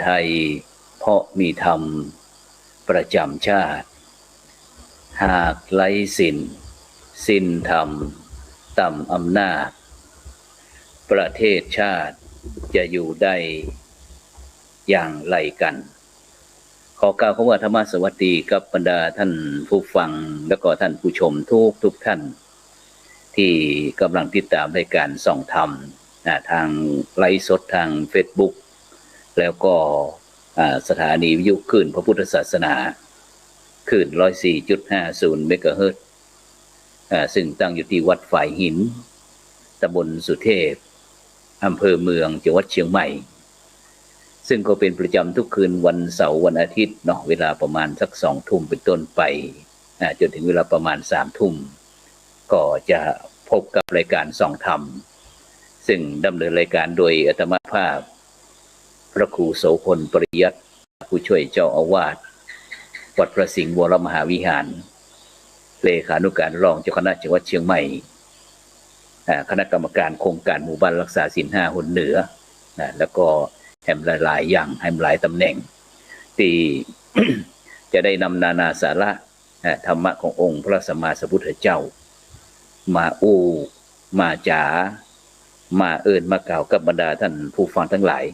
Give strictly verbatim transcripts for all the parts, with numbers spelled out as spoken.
ไทยเพราะมีธรรมประจ๋ำชาติ หากไร้ศีลสิ้นธรรมต่ำอำนาจ ประเทศชาติจะอยู่ได้อย่างไรกัน ขอกล่าวคำว่าธรรมสวัสดีกับบรรดาท่านผู้ฟัง แล้วก็ท่านผู้ชมทุกๆท่าน ตี้ก่ำลังติดต๋ามรายก๋านส่องธรรม อ่า ตางไลฟ์สดตางเฟซบุ๊ก แล้วก็ อ่า สถานีวิทยุคลื่นพระพุทธศาสนา คลื่นร้อยสี่จุดห้าศูนย์เมกะเฮิรตซ์ อ่า ซึ่งตั้งอยู่ตี้วัดฝายหิน ตำบลสุเทพ อำเภอเมือง จังหวัดเชียงใหม่ ซึ่งก็เป๋นประจ๋ำทุกคืนวันเสาร์วันอาทิตย์เนาะ เวลาประมาณสักสองทุ่มเป๋นต้นไป อ่า จ๋นถึงเวลาประมาณสามทุ่ม ก็จะพบกับรายก๋านส่องธรรม ซึ่งดำเนินรายก๋านโดยอาตมาภาพ พระครูโสภณ ปริยัติ ผู้ช่วยเจ้าอาวาสวัดพระสิงห์วรมหาวิหาร เลขานุการรองเจ้าคณะจังหวัดเชียงใหม่ อ่า คณะกรรมการโครงก๋านหมู่บ้านรักษาศีลห้าหนเหนือ นะ แล้วก็แหมหลายๆอย่าง แหมหลายต๋ำแหน่ง ตี้จะได้นำนานาสาระ อ่า ธรรมะขององค์พระสัมมาสัมพุทธเจ้า มาอู้ มาจ๋า มาเอิ้น มากล่าวกับบรรดาท่านผู้ฟังตังหลาย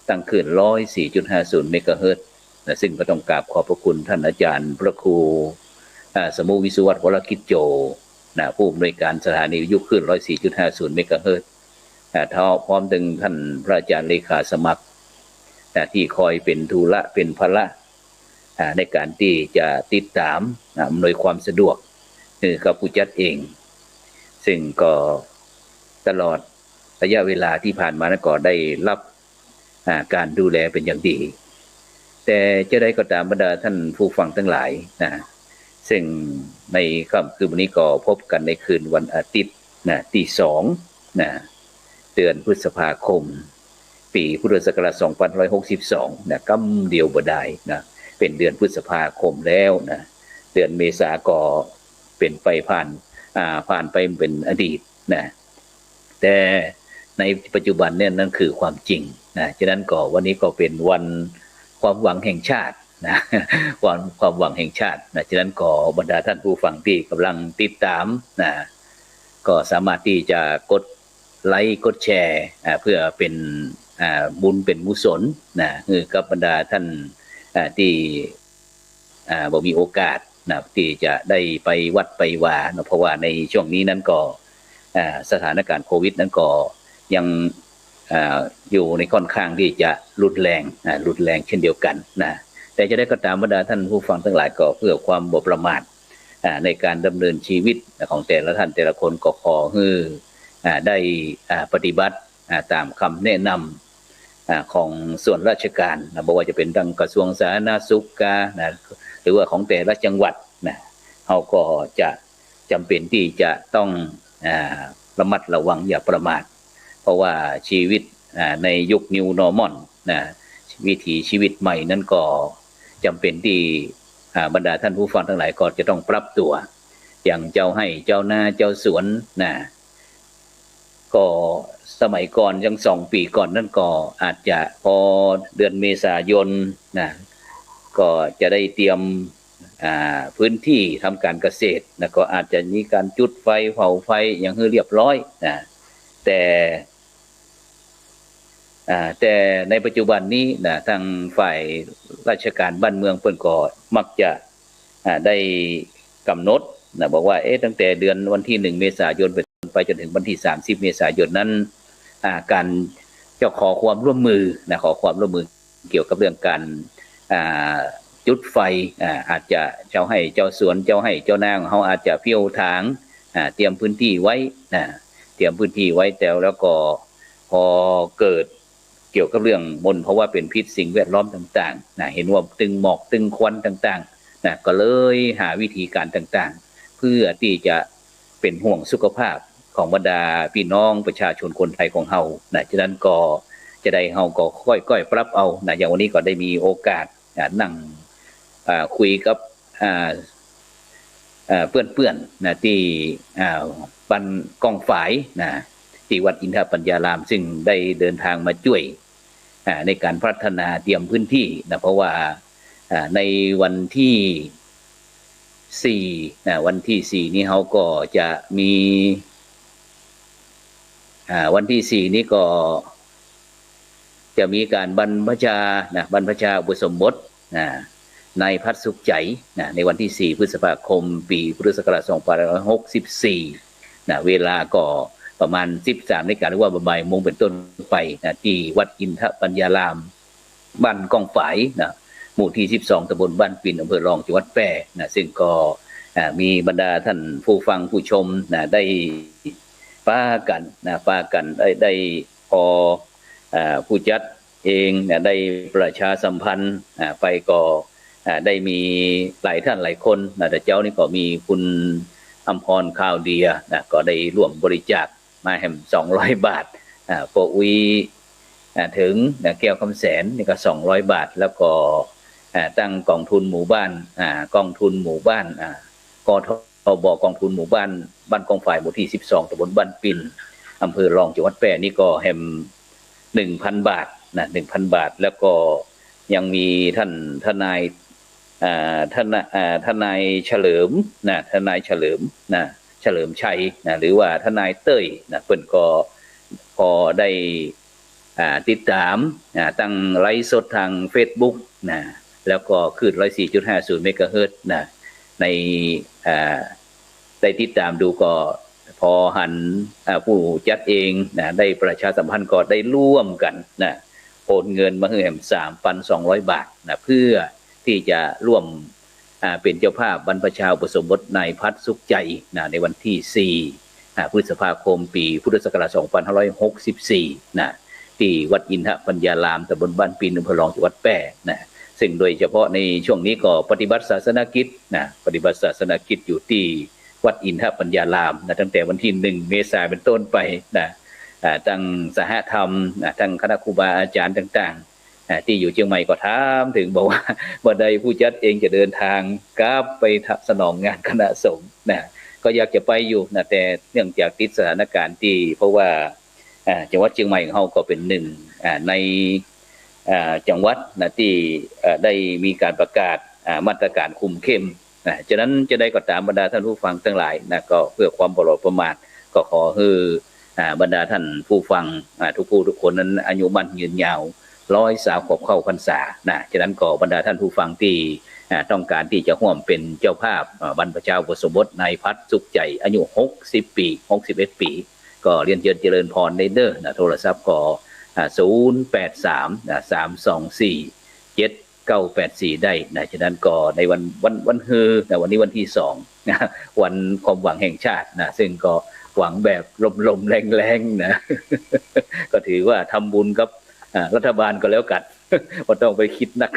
ตางคลื่นร้อยสี่จุดห้าศูนย์เมกะเฮิรตซ์ นะ ซึ่งก็ต้องกราบขอบพระคุณท่านอาจ๋ารย์พระครู อ่า สมุห์ วิศวัฒน์ วรกิจโจ นะ ผู้อำนวยก๋านสถานีวิทยุคลื่นร้อยสี่จุดห้าศูนย์เมกะเฮิรตซ์ อ่า พร้อม พร้อมตึงท่านพระอาจ๋ารย์เลขาสมัคร นะ ตี้คอยเป๋นธุระเป๋นภาระ อ่า ในก๋านตี้จะติดต๋าม อ่า อำนวยความสะดวกหื้อกับผู้จัดเอง ซึ่งก็ตลอดระยะเวลาตี้ผ่านมานั้นก็ได้รับ อ่า ก๋านดูแลเป๋นอย่างดี แต่จะใดก็ต๋ามบรรดาท่านผู้ฟังตังหลายนะ ซึ่งในค่ำคืนวันนี้ก็พบกั๋นในคืนวันอาทิตย์นะ ตี้สอง นะ เดือนพฤษภาคม ปี๋พุทธศักราชสองปันห้าร้อยหกสิบสอง นะ กำเดียวบ่ดายนะ เป๋นเดือนพฤษภาคมแล้วนะ เดือนเมษาก็เป๋นไปผ่าน อ่า ผ่านไปเป๋นอดีตนะ แต่ในปัจจุบันเนี่ยนั่นคือความจริงนะ ฉะนั้นก็วันนี้ก็เป๋นวันความหวังแห่งชาตินะ วันความหวังแห่งชาตินะ ฉะนั้นก็บรรดาท่านผู้ฟังตี้ก่ำลังติดต๋ามนะ ก็สามารถตี้จะกดไลก์ กดแชร์ อ่า เพื่อเป๋น อ่า บุญเป๋นกุศลนะ หื้อกับบรรดาท่าน อ่า ตี้ อ่า บ่มีโอกาสนะ ตี้จะได้ไปวัดไปวาเนาะ เพราะว่าในช่วงนี้นั้นก็ อ่า สถานก๋ารณ์โควิดนั้นก็ยัง อ่า อยู่ในค่อนข้างตี้จะรุนแรง อ่า รุนแรงเช่นเดียวกั๋นนะ แต่จะใดก็ต๋ามบรรดาท่านผู้ฟังตังหลายก็เพื่อความบ่ประมาท อ่า ในก๋านดำเนินชีวิตของแต่ละท่านแต่ละคนก็ขอหื้อ อ่า ได้ อ่า ปฏิบัติ อ่า ต๋ามกำแนะนำ อ่า ของส่วนราชก๋ารนะ บ่ว่าจะเป๋นตางกระทรวงสาธารณสุขกานะ หรือว่าของแต่ละจังหวัดนะ เฮาก็จะจ๋ำเป๋นตี้จะต้อง อ่า ระมัดระวังอย่าประมาท เพราะว่าชีวิต อ่า ในยุค New Normal นะ วิถีชีวิตใหม่นั้นก็จ๋ำเป๋นตี้ อ่า บรรดาท่านผู้ฟังตังหลายก็จะต้องปรับตั๋ว อย่างเจ้าไฮ่เจ้านาเจ้าสวนนะ ก็สมัยก่อนยังสองปี๋ก่อนนั้นก็อาจจะพอเดือนเมษายนนะ ก็จะได้เตรียม อ่า พื้นตี้ทำก๋านเกษตรนะ ก็อาจจะมีก๋านจุดไฟเผาไฟอย่างหื้อเรียบร้อยนะ แต่ อ่า แต่ในปัจจุบันนี้นะ ตางฝ่ายราชก๋ารบ้านเมืองเปิ้นก็มักจะ อ่า ได้ก๋ำหนดนะ บอกว่า เอ๊ะ ตั้งแต่เดือนวันตี้หนึ่งเมษายนเป๋นต้นไปจ๋นถึงวันตี้สามสิบเมษายนนั้น อ่า ก๋านจะขอความร่วมมือนะ ขอความร่วมมือเกี่ยวกับเรื่องก๋าน อ่า จุดไฟ อ่า อาจจะเจ้าไฮ่เจ้าสวน เจ้าไฮ่เจ้านาของเฮาอาจจะเผี้ยวถาง อ่า เตรียมพื้นตี้ไว้นะ เตรียมพื้นตี้ไว้ แต่แล้วก็พอเกิด เกี่ยวกับเรื่องมลภาวะเป๋นพิษสิ่งแวดล้อมต่างๆ นะ หันว่าตึงหมอกตึงควันต่างๆ นะ ก็เลยหาวิธีก๋านต่างๆ เพื่อตี้จะเป๋นห่วงสุขภาพของบรรดาปี้น้องประชาชนคนไทยของเฮานะ ฉะนั้นก็จะใดเฮาก็ก้อยๆ ปรับเอานะ อย่างวันนี้ก็ได้มีโอกาส อ่า นั่ง อ่า คุยกับ อ่า อ่า เปื้อนๆ นะ ตี้ อ่า บ้านก้องฝายนะ ตี้วัดอินทปัญญาราม ซึ่งได้เดินทางมาจ้วย อ่า ในก๋านพัฒนาเตรียมพื้นตี้นะ เพราะว่า อ่า ในวันตี้สี่นะ วันตี้สี่นี้เฮาก็จะมี อ่า วันตี้สี่นี้ก็ จะมีก๋านบรรพชานะ บรรพชาอุปสมบทนะ นายพัฒน์สุขใจ๋นะ ในวันตี้สี่พฤษภาคม ปี๋พุทธศักราชสองพันห้าร้อยหกสิบสี่นะ เวลาก็ประมาณสิบสามนาฬิกา หรือว่าบ่ายโมงเป๋นต้นไปนะ ตี้วัดอินทปัญญาราม บ้านก้องฝายนะ หมู่ตี้สิบสอง ตำบลบ้านปิ่น อำเภอรอง จังหวัดแป้นะ ซึ่งก็ อ่า มีบรรดาท่านผู้ฟังผู้ชมนะ ได้ปากั๋นนะ ปากั๋นได้ ได้ปอ อ่า ผู้จัดเองนะ ได้ประชาสัมพันธ์ อ่า ไปก็ อ่า ได้มีหลายท่านหลายคนนะ แต่เจ๊านี้ก็มีคุณอำพร คาวเดียนะ ก็ได้ร่วมบริจาคมาแหมสองร้อยบาท อ่า ปออุ๊ย อ่า เถิงนะ แก้วคำแสนนี่ก็สองร้อยบาท แล้วก็ อ่า ตั้งก๋องทุนหมู่บ้าน อ่า ก๋องทุนหมู่บ้าน อ่า กทบ ก๋องทุนหมู่บ้าน บ้านก้องฝาย หมู่ตี้สิบสอง ตำบลบ้านปิ่น อำเภอรอง จังหวัดแป้นี่ก็แหมหนึ่งพันบาทนะ หนึ่งพันบาท แล้วก็ยังมีท่านทนาย อ่า ทนาย อ่า ทนายเฉลิมนะ ทนายเฉลิมนะ เฉลิมชัยนะ หรือว่าทนายเต้ยนะ เปิ้นก็ ก็ได้ อ่า ติดตาม อ่า ตั้งไลฟ์สดตางเฟซบุ๊กนะ แล้วก็คลื่นร้อยสี่จุดห้าศูนย์เมกะเฮิรตซ์นะ ใน อ่า ได้ติดตามดูก็ ปอหัน อ่า ผู้จัดเองนะ ได้ประชาสัมพันธ์ก็ได้ร่วมกั๋นนะ โอนเงินมาหื้อแหมสามพันสองร้อยบาทนะ เพื่อตี้จะร่วม อ่า เป๋นเจ้าภาพบรรพชาอุปสมบทนายพัฒน์สุขใจ๋นะ ในวันตี้สี่ อ่า พฤษภาคม ปี๋พุทธศักราชสองพันห้าร้อยหกสิบสี่นะ ตี้วัดอินทปัญญาราม ตำบลบ้านปิ่น อำเภอรอง จังหวัดแป้นะ ซึ่งโดยเฉพาะในช่วงนี้ก็ปฏิบัติศาสนกิจนะ ปฏิบัติศาสนกิจอยู่ตี้วัดอินทปัญญารามนะ ตั้งแต่วันตี้หนึ่งเมษาเป๋นต้นไปนะ อ่า ตึงสหธรรมนะ ตึงคณะครูบาอาจ๋ารย์ต่างๆ อ่า ตี้อยู่เจียงใหม่ก็ถามเถิง บอกว่าบ่าใดผู้จัดเองจะเดินตางกลับไปสนองงานคณะสงฆ์นะ ก็อยากจะไปอยู่นะ แต่เนื่องจากติดสถานการณ์ตี้ เพราะว่า อ่า จังหวัดเจียงใหม่ของเฮาก็เป๋นหนึ่ง อ่า ใน อ่า จังหวัดนะ ตี้ เอ่อ ได้มีก๋านประกาศ อ่า มาตรก๋านคุมเข้มนะ ฉะนั้นจะใดก็ต๋ามบรรดาท่านผู้ฟังตังหลายนะ ก็เพื่อความบ่ประมาท ก็ขอหื้อ อ่า บรรดาท่านผู้ฟัง อ่า กู้ผู้กู้คนนั้นอายุมั่นยืนยาว ร้อยสาวขวบเข้าพรรษานะ ฉะนั้นก็บรรดาท่านผู้ฟังตี้ อ่า ต้องก๋านตี้จะฮ่วมเป๋นเจ้าภาพ อ่า บรรพชาอุปสมบทนายพัฒน์สุขใจ๋ อายุหกสิบปี๋ หกสิบเอ็ดปี๋ ก็เรียนเจิญเจริญพรได้เน่อนะ โทรศัพท์ก็ อ่า ศูนย์แปดสาม อ่า สามสองสี่ เจ็ดเก้าแปดสี่ ได้นะ ฉะนั้นก็ในวัน วัน วันฮือนะ วันนี้วันตี้สองนะ วันความหวังแห่งชาตินะ ซึ่งก็หวังแบบลมๆแรงๆนะ ก็ถือว่าทำบุญกับ อ่า รัฐบาลก็แล้วกั๋น บ่ต้องไปกึ๊ดนัก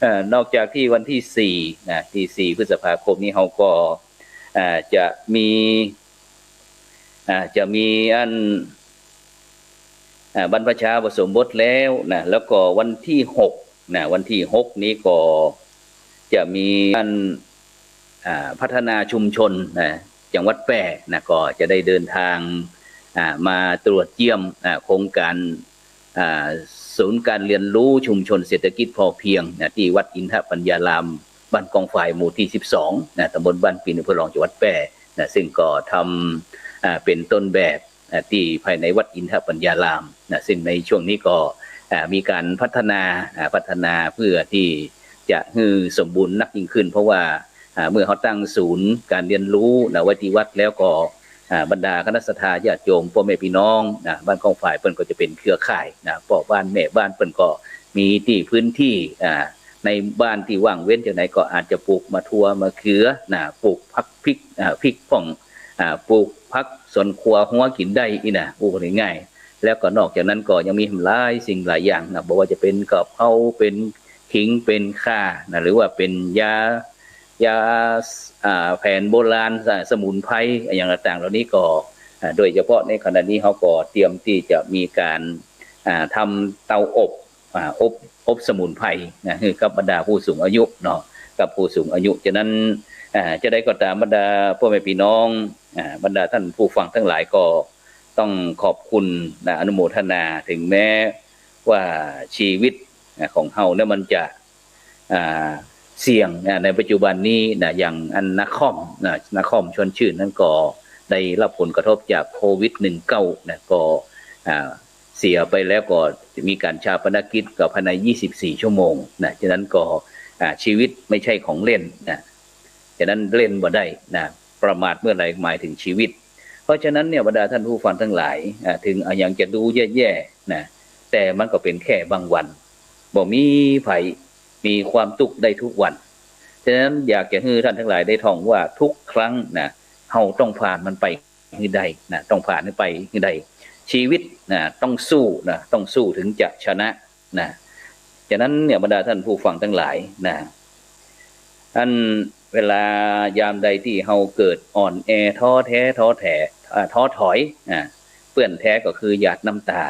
อ่า นอกจากตี้วันตี้สี่นะ ตี้สี่พฤษภาคมนี้เฮาก็ อ่า จะมี อ่า จะมีอัน อ่า บรรพชาอุปสมบทแล้วนะ แล้วก็วันตี้หกนะ วันตี้หกนี้ก็จะมีอัน อ่า พัฒนาชุมชนนะ จังหวัดแป้นะ ก็จะได้เดินตาง อ่า มาตรวจเยี่ยม อ่า โครงก๋าน อ่า ศูนย์ก๋านเฮียนฮู้ชุมชนเศรษฐกิจพอเพียงนะ ตี้วัดอินทปัญญาราม บ้านก้องฝาย หมู่ตี้สิบสองนะ ตำบลบ้านปิ่น อำเภอรอง จังหวัดแป้นะ ซึ่งก็ทำ อ่า เป๋นต้นแบบ อ่า ตี้ภายในวัดอินทปัญญารามนะ ซึ่งในช่วงนี้ก็ อ่า มีก๋านพัฒนา อ่า พัฒนาเพื่อตี้จะหื้อสมบูรณ์นักยิ่งขึ้น เพราะว่า อ่า เมื่อเฮาตั้งศูนย์ก๋านเฮียนฮู้นะ ไว้ตี้วัดแล้วก็ อ่า บรรดาคณะศรัทธาญาติโยม ป้อแม่ปี้น้องนะ บ้านก้องฝายเปิ้นก็จะเป๋นเครือข่ายนะ ป้อบ้านแม่บ้านเปิ้นก็มีตี้พื้นตี้ อ่า ในบ้านตี้ว่างเว้นจังใดก็อาจจะปลูกมะเขือ มะเขือนะ ปลูกผัก พริก อ่า พริกพ่อง อ่า ปลูกผักสวนครัวฮัวกิ๋นได้อี้นะ อู้ง่ายๆ แล้วก็นอกจากนั้นก็ยังมีหลายสิ่งหลายอย่างนะ บ่ว่าจะเป๋นกะเพรา เป๋นขิง เป๋นข่านะ หรือว่าเป๋นยา ยา อ่า แผนโบราณ อ่า สมุนไพร อะหยังต่างๆ เหล่านี้ก็ อ่า โดยเฉพาะในขณะนี้เฮาก็เตรียมตี้จะมีก๋าน อ่า ทำเตาอบ อ่า อบ อบสมุนไพรนะ หื้อกับบรรดาผู้สูงอายุเนาะ กับผู้สูงอายุ ฉะนั้น อ่า จะใดก็ต๋ามบรรดาป้อแม่ปี้น้อง อ่า บรรดาท่านผู้ฟังตังหลายก็ต้องขอบคุณนะ อนุโมทนา เถิงแม้ ว่าชีวิตนะของเฮาเนี่ยมันจะ อ่า เสี่ยงนะ ในปัจจุบันนี้นะ อย่างอันนครนะ นครชวนชื่นนั้นก็ได้รับผลกระทบจากโควิด สิบเก้า นะ ก็ อ่า เสียไปแล้วก็จะมีการฌาปนกิจก็ภายใน ยี่สิบสี่ ชั่วโมงนะ ฉะนั้นก็ อ่า ชีวิตไม่ใช่ของเล่นนะ ฉะนั้นเล่นบ่ได้นะ ประมาทเมื่อไหร่หมายถึงชีวิต เพราะฉะนั้นเนี่ยบรรดาท่านผู้ฟังทั้งหลาย อ่า ถึงอะหยังจะดูแย่ๆ นะ แต่มันก็เป๋นแค่บางวัน บ่มีใผมีความตุ๊กข์ได้ทุกวัน ฉะนั้นอยากจะหื้อท่านทั้งหลายได้ท่องว่าทุกครั้งนะ เฮาต้องผ่านมันไปหื้อได้นะ ต้องผ่านมันไปหื้อได้ ชีวิตนะ ต้องสู้นะ ต้องสู้ถึงจะชนะนะ ฉะนั้นเนี่ยบรรดาท่านผู้ฟังทั้งหลายนะ อันเวลายามใดตี้เฮาเกิดอ่อนแอท้อแท้ท้อแถ อ่า ท้อถอย อ่า เปื้อนแท้ก็คือหยาดน้ำตา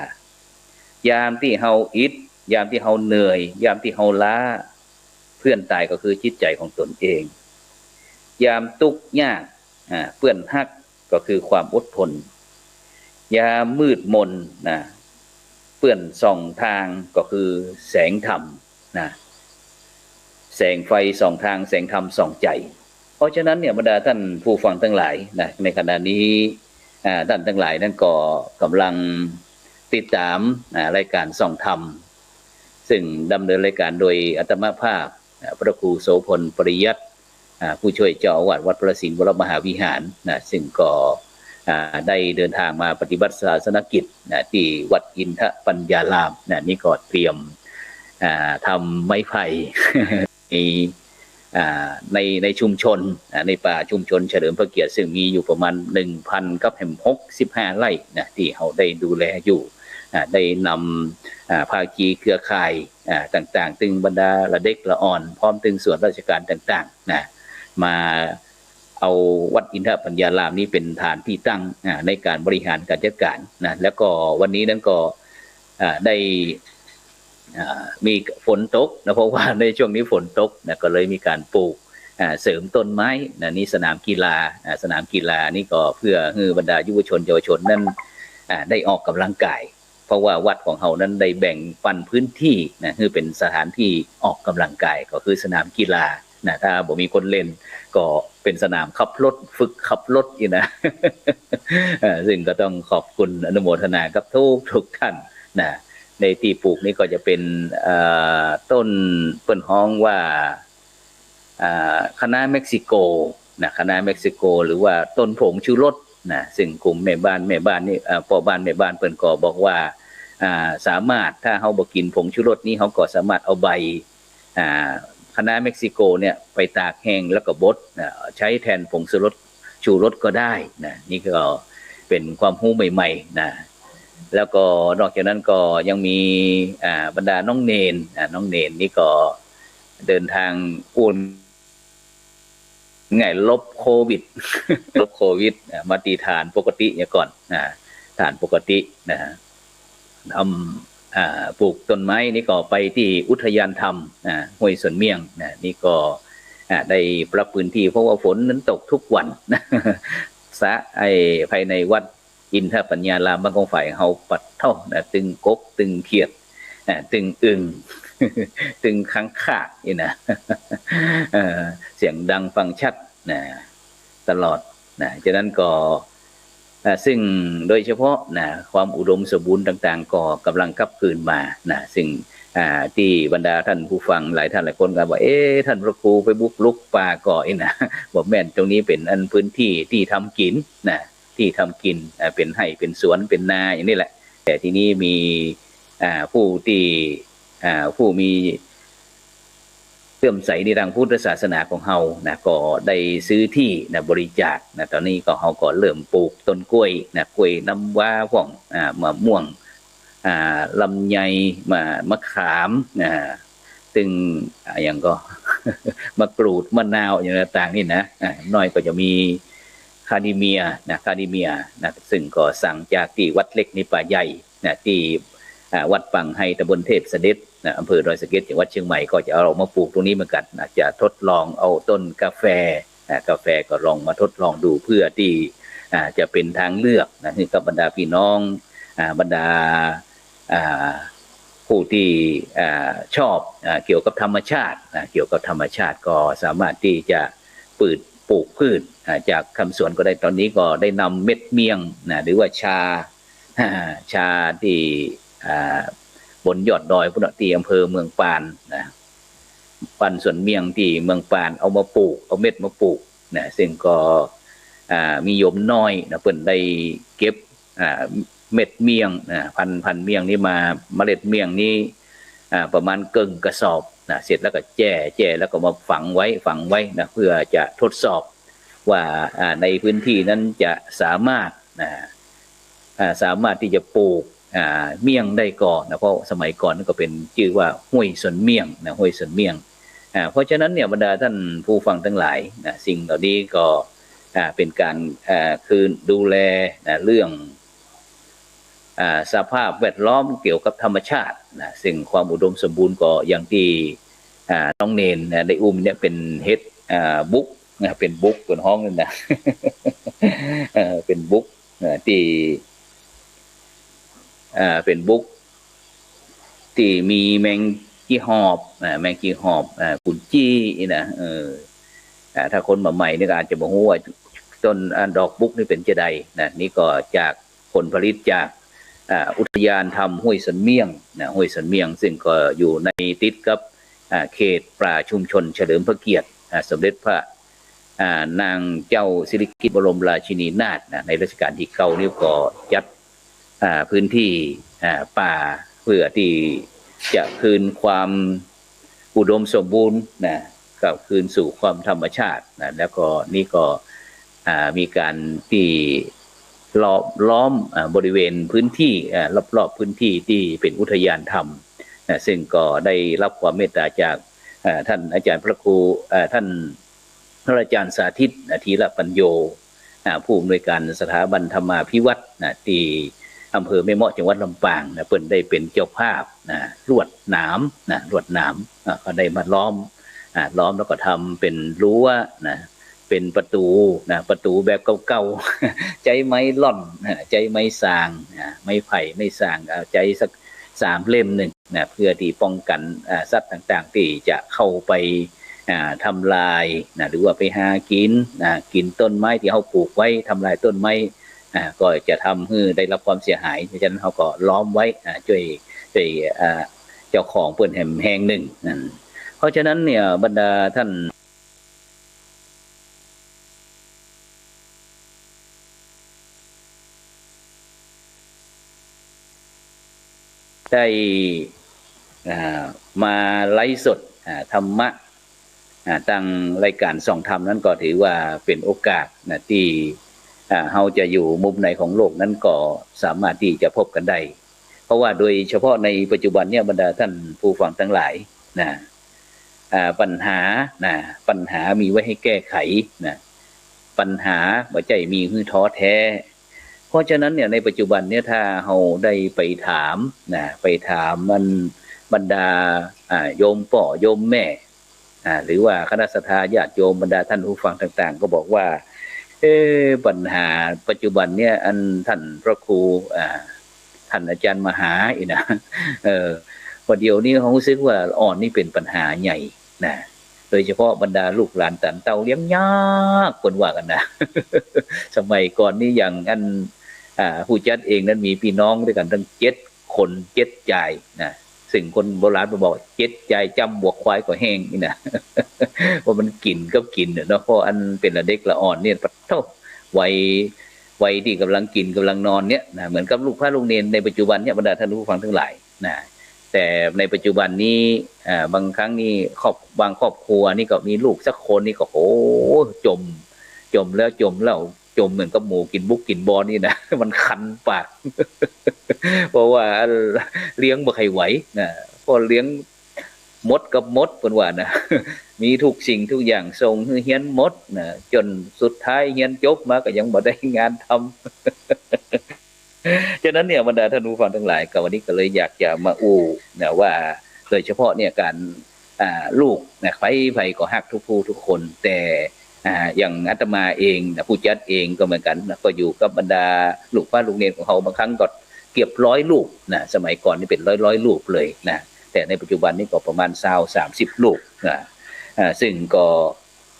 ยามตี้เฮาอิด ยามตี้เฮาเหนื่อย ยามตี้เฮาล้า เปื้อนต๋ายก็คือจิตใจ๋ของตนเอง ยามตุ๊กข์ยาก อ่า เปื้อนฮักก็คือความอดทน ยามมืดมนนะ เปื้อนส่องทางก็คือแสงธรรมนะ แสงไฟส่องทาง แสงธรรมส่องใจ๋ เพราะฉะนั้นเนี่ยบรรดาท่านผู้ฟังทั้งหลายนะ ในขณะนี้ อ่า ท่านทั้งหลายนั้นก็กำลังติดต๋าม อ่า รายการส่องธรรม ซึ่งดำเนินรายการโดยอาตมาภาพ อ่า พระครูโสภณ ปริยัติ อ่า ผู้ช่วยเจ้าอาวาสวัดพระสิงห์วรมหาวิหารนะ ซึ่งก็ อ่า ได้เดินทางมาปฏิบัติศาสนกิจนะ ตี้วัดอินทปัญญารามนะ นี่ก็เตรียม อ่า ทำไม้ไผ่ ใน อ่า ใน ในชุมชน อ่า ในป่าชุมชนเฉลิมพระเกียรติ ซึ่งมีอยู่ประมาณ หนึ่งพันกับแหมหกสิบห้าไร่นะ ตี้เฮาได้ดูแลอยู่ อ่า ได้นำ อ่า ภาคีเครือข่าย อ่า ต่างๆ ตึงบรรดาละเด็กละอ่อน พร้อมตึงส่วนราชการต่างๆ นะ มาเอาวัดอินทปัญญารามนี้เป๋นฐานตี้ตั้ง อ่า ในการบริหารการจัดการนะ แล้วก็วันนี้นั้นก็ อ่า ได้ อ่า มีฝนตกนะ เพราะว่าในช่วงนี้ฝนตกนะ ก็เลยมีการปลูก อ่า เสริมต้นไม้นะ นี่สนามกีฬา อ่า สนามกีฬานี่ก็เพื่อหื้อบรรดายุวชนเยาวชนนั้น อ่า ได้ออกกำลังกาย เพราะว่าวัดของเฮานั้นได้แบ่งปันพื้นที่นะ หื้อเป๋นสถานที่ออกกำลังกาย ก็คือสนามกีฬานะ ถ้าบ่มีคนเล่นก็เป๋นสนามขับรถ ฝึกขับรถอยู่นะ เอ่อ ซึ่งก็ต้องขอบคุณอนุโมทนากับทุกๆ ท่านนะ ในตี้ปลูกนี่ก็จะเป๋น เอ่อ ต้นเปิ้นฮ้องว่า อ่า คะน้าเม็กซิโกนะ คะน้าเม็กซิโก หรือว่าต้นผงชูรสนะ ซึ่งกลุ่มแม่บ้าน แม่บ้านนี่ อ่า ป้อบ้านแม่บ้านเปิ้นก็บอกว่า อ่า สามารถ ถ้าเฮาบ่กิ๋นผงชูรสนี่ เฮาก็สามารถเอาใบ อ่า คะน้าเม็กซิโกเนี่ยไปตากแห้งแล้วก็บดนะ ใช้แทนผงชูรส ชูรสก็ได้นะ นี่ก็เป๋นความฮู้ใหม่ๆ นะ แล้วก็นอกจากนั้นก็ยังมี อ่า บรรดาน้องเณร อ่า น้องเณรนี่ก็เดินทางอ้วน ไง หลบโควิด หลบโควิด อ่า มาตี้ฐานปกติเหียก่อน อ่า ฐานปกตินะ ทำ อ่า ปลูกต้นไม้นี่ก็ไปตี้อุทยานธรรม อ่า ห้วยสวนเมี่ยงนะ นี่ก็ อ่า ได้ปรับพื้นที่ เพราะว่าฝนนั้นตกทุกวัน สระไอ้ภายในวัดอินทปัญญารามบ้านกองฝายเฮา ปัดเถ้านะ ตึงกบ ตึงเขียด อ่า ตึงอึ่ง ตึงขังคากนี่นะ เอ่อ เสียงดังฟังชัดนะ ตลอดนะ ฉะนั้นก็ อ่า ซึ่งโดยเฉพาะนะ ความอุดมสมบูรณ์ต่างๆ ก็กำลังกลับคืนมานะ ซึ่ง อ่า ตี้บรรดาท่านผู้ฟังหลายท่านหลายคนก็ว่า เอ๊ะ ท่านพระครูไปบุกรุกป่าก่อนี่นะ บ่แม่น ตรงนี้เป๋นอันพื้นที่ตี้ทำกิ๋นนะ ตี้ทำกิ๋น อ่า เป๋นไฮ่ เป๋นสวน เป๋นนาอย่างนี้แหละ แต่ทีนี้มี อ่า ผู้ตี้ อ่า ผู้มีเลื่อมใสในทางพุทธศาสนาของเฮานะ ก็ได้ซื้อตี้นะ บริจาคนะ ต๋อนนี้ก็เฮาก็เริ่มปลูกต้นกล้วยนะ กล้วยน้ำว้าพ่อง อ่า มะม่วง อ่า ลำไย มะ มะขาม อ่า ตึง อ่า อะหยังก็ มะกรูด มะนาว อะหยังต่างๆ นี่นะ อ่า น้อยก็จะมีคาดิเมียนะ คาดิเมียนะ ซึ่งก็สั่งจากตี้วัดเล็กในป่าใหญ่นะ ตี้ อ่า วัดปังไฮ ตำบลเทพเสด็จนะ อำเภอดอยสะเก็ด จังหวัดเชียงใหม่ ก็จะเอามาปลูกตรงนี้เหมือนกั๋นนะ จะทดลองเอาต้นกาแฟ อ่า กาแฟก็ลองมาทดลองดูเพื่อตี้ อ่า จะเป๋นทางเลือกนะ หื้อกับบรรดาพี่น้อง อ่า บรรดา อ่า ผู้ตี้ อ่า ชอบ อ่า เกี่ยวกับธรรมชาติ อ่า เกี่ยวกับธรรมชาติก็สามารถตี้จะปลูก ปลูกพืช อ่า จากทำสวนก็ได้ ตอนนี้ก็ได้นำเม็ดเมี่ยงนะ หรือว่าชา ชาตี้ อ่า บนยอดดอยปุ้นตี้อำเภอเมืองปานนะ บ้านสวนเมี่ยงตี้เมืองปานเอามาปลูก เอาเม็ดมาปลูกนะ ซึ่งก็ อ่า มีโยมน้อยนะ เปิ้นได้เก็บ อ่า เม็ดเมี่ยงนะ พันธุ์ พันธุ์เมี่ยงนี้มา เมล็ดเมี่ยงนี้ อ่า ประมาณเกิ่งกระสอบนะ เสร็จแล้วก็แจ้ แจ้แล้วก็มาฝังไว้ ฝังไว้นะ เพื่อจะทดสอบว่า อ่า ในพื้นที่นั้นจะสามารถนะ อ่า สามารถตี้จะปลูก อ่า เมี่ยงได้ก่อนะ เพราะสมัยก่อนนั้นก็เป๋นจื้อว่าห้วยสวนเมี่ยงนะ ห้วยสวนเมี่ยง อ่า เพราะฉะนั้นเนี่ยบรรดาท่านผู้ฟังตังหลายนะ สิ่งเหล่านี้ก็ อ่า เป๋นก๋าน อ่า คือดูแลนะ เรื่อง อ่า สภาพแวดล้อมเกี่ยวกับธรรมชาตินะ ซึ่งความอุดมสมบูรณ์ก็อย่างตี้ อ่า น้องเณรนะ ได้อู้มเนี่ยเป๋นเห็ด อ่า บุกนะ เป๋นบุก เปิ้นฮ้องนั่นนะ เอ่อ เป๋นบุกนะ ตี้ อ่า เป๋นบุก ตี้มีแมงขี้หอบ อ่า แมงขี้หอบ อ่า กุนจี้นี่นะ เออ อ่า ถ้าคนบ่าใหม่นี่ก็อาจจะบ่ฮู้ว่าต้น อ่า ดอกบุกนี่เป๋นจาใดนะ นี่ก็จากผลผลิตจาก อ่า อุทยานธรรมห้วยสวนเมี่ยงนะ ห้วยสวนเมี่ยง ซึ่งก็อยู่ในติดกับ อ่า เขตป่าชุมชนเฉลิมพระเกียรติ อ่า สมเด็จพระ อ่า นางเจ้าสิริกิติ์บรมราชินีนาถนะ ในรัชกาลตี้เก้านี่ก็จัด อ่า พื้นที่ อ่า ป่า เพื่อตี้จะคืนความอุดมสมบูรณ์นะ กลับคืนสู่ความธรรมชาตินะ แล้วก็นี่ก็ อ่า มีก๋านตี้รอบล้อม อ่า บริเวณพื้นที่ อ่า รอบๆ พื้นที่ตี้เป๋นอุทยานธรรมนะ ซึ่งก็ได้รับความเมตตาจาก อ่า ท่านอาจารย์พระครู อ่า ท่าน พระอาจารย์สาธิต อ่า ธีระปัญโญ อ่า ผู้อำนวยการสถาบันธรรมาภิวัฒน์นะ ตี้อำเภอแม่เมาะ จังหวัดลำปางนะ เปิ้นได้เป๋นเจ้าภาพนะ ลวดหนามนะ ลวดหนาม อ่า ก็ได้มาล้อม อ่า ล้อมแล้วก็ทำเป๋นรั้วนะ เป๋นประตู๋นะ ประตู๋แบบเก่าๆ ใจ๊ไม้ล่อนนะ ใจ๊ไม้ซางนะ ไม้ไผ่ไม้ซาง เอาใจ๊สักสามเล่มนึ่ง นะ เพื่อตี้ป้องกั๋น อ่า สัตว์ต่างๆ ตี้จะเข้าไป อ่า ทำลายนะ หรือว่าไปหากิ๋นนะ กิ๋นต้นไม้ตี้เฮาปลูกไว้ ทำลายต้นไม้ อ่า ก็จะทำหื้อได้รับความเสียหาย ฉะนั้นเฮาก็ล้อมไว้ อ่า จ้วย จ้วย อ่า เจ้าของเปิ้นแหมแฮงนึ่งนั่น เพราะฉะนั้นเนี่ยบรรดาท่าน ได้ อ่า มาไลฟ์สด อ่า ธรรมะ อ่า ตางรายก๋านส่องธรรมนั้นก็ถือว่าเป๋นโอกาสนะ ตี้ อ่า เฮาจะอยู่มุมไหนของโลกนั้นก็สามารถตี้จะพบกั๋นได้ เพราะว่าโดยเฉพาะในปัจจุบันเนี่ยบรรดาท่านผู้ฟังตังหลายนะ อ่า ปัญหานะ ปัญหามีไว้หื้อแก้ไขนะ ปัญหาบ่ใจ้มีหื้อท้อแท้ เพราะฉะนั้นเนี่ยในปัจจุบันเนี่ยถ้าเฮาได้ไปถามนะ ไปถามมันบรรดา อ่า โยมป้อโยมแม่ อ่า หรือว่าคณะศรัทธาญาติโยมบรรดาท่านผู้ฟังต่างๆ ก็บอกว่า เอ๊ะ ปัญหาปัจจุบันเนี่ยอันท่านพระครู อ่า ท่านอาจารย์มหาอี้นะ เออ ประเดี๋ยวนี้เฮาฮู้สึกว่าอ่อนนี่เป๋นปัญหาใหญ่นะ โดยเฉพาะบรรดาลูกหลานตันเต้าเลี้ยงยาก เปิ้นว่ากั๋นนะ สมัยก่อนนี่อย่างอัน อ่า ผู้จัดเองนั้นมีปี้น้องตวยกั๋นตั้งเจ็ดคน เจ็ดจายนะ ซึ่งคนโบราณเปิ้นบอกเจ็ดจายจ้ำวัวควายก็แห้งนี่นะ เพราะมันกิ๋นกับกิ๋นเนาะ เพราะอันเป๋นละเด็กละอ่อนเนี่ย ปะโธ่ วัย วัยตี้ก่ำลังกิ๋นก่ำลังนอนเนี่ยนะ เหมือนกับลูกพระลูกเณรในปัจจุบันเนี่ยบรรดาท่านผู้ฟังตังหลายนะ แต่ในปัจจุบันนี้ อ่า บางครั้งนี่ครอบ บางครอบครัวนี่ก็มีลูกสักคนนี่ก็ โอ้ จ่ม จ่มแล้วจ่มเล่า จ่มเหมือนกับหมูกิ๋นบุกกิ๋นบอนนี่นะ มันคันปาก เพราะว่าเลี้ยงบ่ใค่ไหวนะ เพราะเลี้ยงหมดกับหมดเปิ้นว่านะ มีกู้สิ่งกู้อย่างส่งหื้อเฮียนหมดนะ จ๋นสุดท้ายเฮียนจบมาก็ยังบ่ได้งานทำ ฉะนั้นเนี่ยบรรดาท่านผู้ฟังตังหลาย ก็วันนี้ก็เลยอยากจะมาอู้นะว่า โดยเฉพาะเนี่ยก๋าน อ่า ลูกนะ ใผๆ ก็ฮักทุกผู้ทุกคน แต่ อ่า อย่างอาตมาเองนะ ผู้จัดเองก็เหมือนกั๋นนะ ก็อยู่กับบรรดาลูกพระลูกเณรของเฮา บางครั้งก็ เกือบร้อยรูปนะ สมัยก่อนนี่เป๋นร้อยๆ รูปเลยนะ แต่ในปัจจุบันนี่ก็ประมาณซาว สามสิบรูปนะ อ่า ซึ่งก็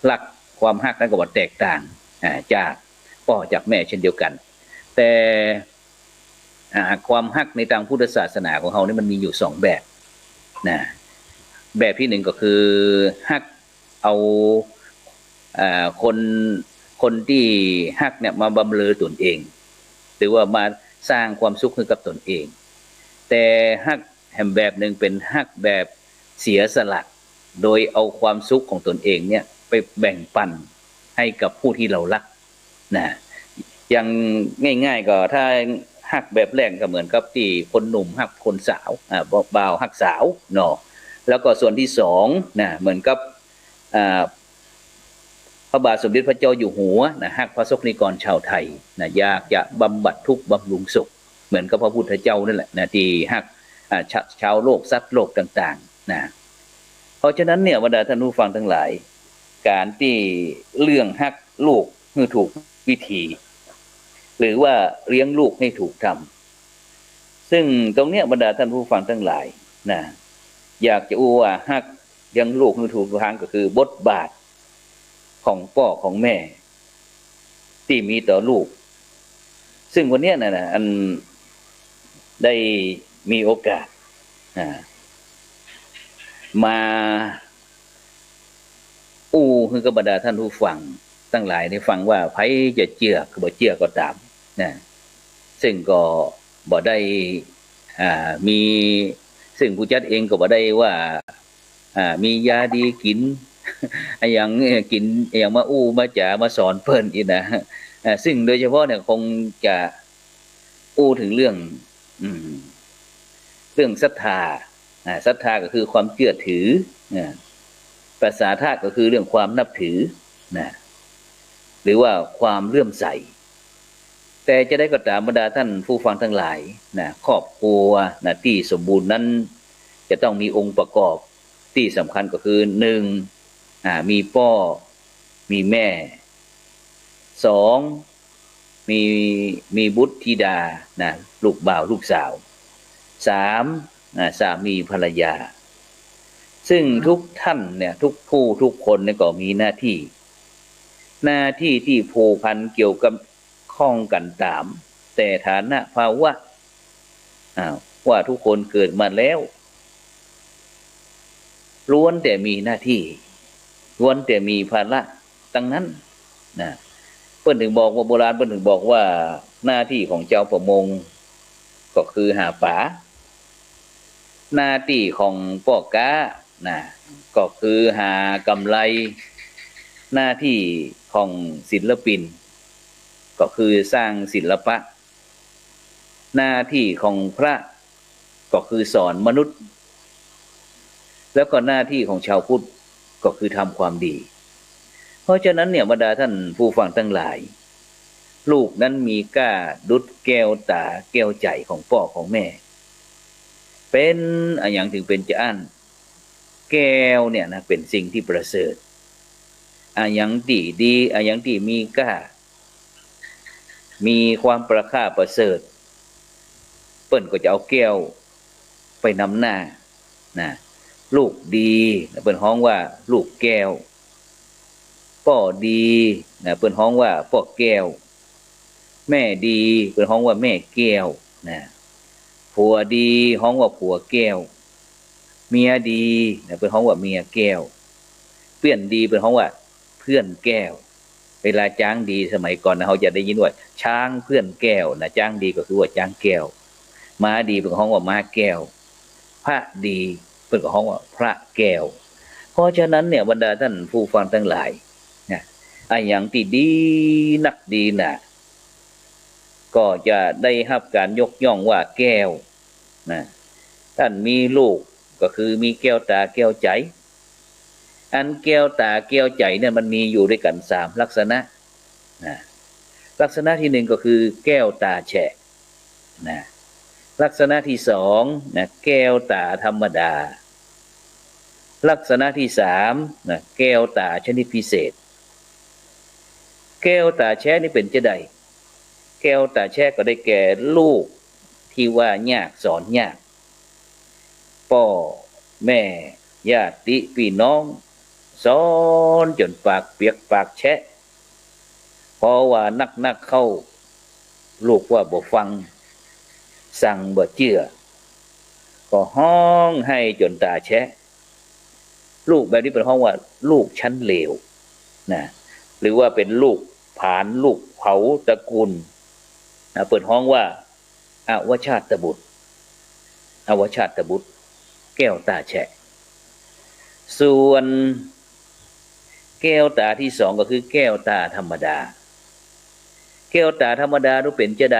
ฮัก ความฮักนั้นก็บ่แตกต่าง อ่า จากป้อจากแม่เช่นเดียวกั๋น แต่ อ่า ความฮักในตางพุทธศาสนาของเฮานี่มันมีอยู่สองแบบนะ แบบตี้นึ่งก็คือฮักเอา อ่า คน คนตี้ฮักเนี่ยมาบำเรอต๋นเอง หรือว่ามาสร้างความสุขหื้อกับต๋นเอง แต่ฮักแหมแบบนึ่งเป๋นฮักแบบเสียสละ โดยเอาความสุขของต๋นเองเนี่ยไปแบ่งปันหื้อกับผู้ตี้เฮาฮักนะ อย่างง่ายๆ ก็ถ้าฮักแบบแรกก็เหมือนกับตี้คนหนุ่มฮักคนสาว อ่า บ่าวฮักสาวเนาะ แล้วก็ส่วนตี้สองนะ เหมือนกับ อ่า พระบาทสมเด็จพระเจ้าอยู่หัวนะ ฮักประสบกรณิกรชาวไทยนะ อยากจะบำบัดทุกข์บำรุงสุข เหมือนกับพระพุทธเจ้านั่นแหละนะ ตี้ฮัก อ่า ชะ- ชาวโลกสัตว์โลกต่างๆ นะ เพราะฉะนั้นเนี่ยบรรดาท่านผู้ฟังตังหลาย ก๋านตี้เรื่องฮักลูกหื้อถูกวิธี หรือว่าเลี้ยงลูกหื้อถูกธรรม ซึ่งตรงเนี้ยบรรดาท่านผู้ฟังตังหลายนะ อยากจะอู้ว่าฮักเลี้ยงลูกหื้อถูกตางก็คือบทบาทของป้อของแม่ตี้มีต่อลูก ซึ่งวันเนี้ยนะ นะ อันได้มีโอกาส อ่า มาอู้หื้อกับบรรดาท่านผู้ฟังตังหลายได้ฟังว่าใผจะเจื้อก็บ่เจื้อก็ต๋ามนะ ซึ่งก็บ่ได้ อ่า มี ซึ่งผู้จัดเองก็บ่ได้ว่า อ่า มียาดีกิ๋น อะหยัง เอ่อ กิ๋นอะหยังมาอู้มาจ๋ามาสอนเปิ้นอี้นะ อ่า ซึ่งโดยเฉพาะเนี่ยคงจะอู้เถิงเรื่อง อืม เรื่องศรัทธา อ่า ศรัทธาก็คือความเจื้อถือ อ่า ปสาทะก็คือเรื่องความนับถือ นะ หรือว่าความเลื่อมใส แต่จะใดก็ต๋ามบรรดาท่านผู้ฟังตังหลายนะ ครอบครัวนะตี้สมบูรณ์นั้น จะต้องมีองค์ประกอบตี้สำคัญก็คือ หนึ่ง อ่า มีป้อ มีแม่ สอง มี มีบุตรธิดานะ ลูกบ่าวลูกสาว สาม อ่า สามีภรรยา ซึ่งทุกท่านเนี่ย ทุกผู้ทุกคนเนี่ยก็มีหน้าตี้ หน้าตี้ตี้ผูกพันเกี่ยวกับ ข้องกั๋นต๋าม แต่ฐานะภาวะ อ่า ว่าทุกคนเกิดมาแล้ว ล้วนแต่มีหน้าตี้ ล้วนแต่มีภาระตังนั้นนะ เปิ้นเถิงบอกว่า โบราณเปิ้นเถิงบอกว่า หน้าตี้ของจาวประมงก็คือหาป๋า หน้าตี้ของป้อก๊านะ ก็คือหากำไร หน้าตี้ของศิลปิน ก็คือสร้างศิลปะ หน้าตี้ของพระ ก็คือสอนมนุษย์ แล้วก็หน้าตี้ของชาวพุทธ ก็คือทำความดี เพราะฉะนั้นเนี่ย บรรดาท่านผู้ฟังตังหลาย ลูกนั้นมีก้าดุจแก้วต๋าแก้วใจ๋ของป้อของแม่ เป๋นอะหยังเถิงเป๋นจาอั้น แก้วเนี่ยนะ เป๋นสิ่งตี้ประเสริฐ อะหยังตี้ดี อะหยังตี้มีก้า มีความประค่าประเสริฐ เปิ้นก็จะเอาแก้วไปนำหน้านะ ลูกดีนะ เปิ้นฮ้องว่าลูกแก้ว ป้อดีนะ เปิ้นฮ้องว่าป้อแก้ว แม่ดี เปิ้นฮ้องว่าแม่แก้วนะ ผัวดี ฮ้องว่าผัวแก้ว เมียดีนะ เปิ้นฮ้องว่าเมียแก้ว เปื้อนดี เปิ้นฮ้องว่าเพื่อนแก้ว เวลาจ๊างดีสมัยก่อนนะ เฮาจะได้ยินว่าจ๊างเพื่อนแก้วนะ จ๊างดีก็คือว่าจ๊างแก้ว ม้าดีเปิ้นก็ฮ้องว่าม้าแก้ว พระดีเปิ้นก็ฮ้องว่าพระแก้ว เพราะฉะนั้นเนี่ย บรรดาท่านผู้ฟังตังหลายนะ อะหยังตี้ดีนักดีหนา ก็จะได้ฮับก๋านยกย่องว่าแก้วนะ ต้านมีลูกก็คือมีแก้วต๋าแก้วใจ๋ อันแก้วต๋าแก้วใจ๋เนี่ยมันมีอยู่ด้วยกั๋นสามลักษณะนะ ลักษณะตี้นึ่งก็คือแก้วต๋าแฉะนะ ลักษณะตี้สองนะ แก้วต๋าธรรมดา ลักษณะตี้สามนะ แก้วต๋าชนิดพิเศษ แก้วต๋าแฉะนี่เป๋นจาใด แก้วต๋าแฉะก็ได้แก่ลูก ตี้ว่ายากสอนยาก ป้อแม่ญาติปี้น้องสอนจ๋นปากเปียกปากแฉะ พอว่านักๆ เข้า ลูกว่าบ่ฟัง สั่งบ่เจื้อ ก็ฮ้องไห้จ๋นต๋าแฉะ ลูกแบบนี้เปิ้นฮ้องว่าลูกชั้นเลวนะ หรือว่าเป๋นลูกผลาญลูกเผาตระกูลนะ เปิ้นฮ้องว่า อวชาตบุตร อวชาตบุตร แก้วต๋าแฉะ ส่วนแก้วต๋าตี้สองก็คือแก้วต๋าธรรมดา แก้วต๋าธรรมดานั้นเป๋นจาใด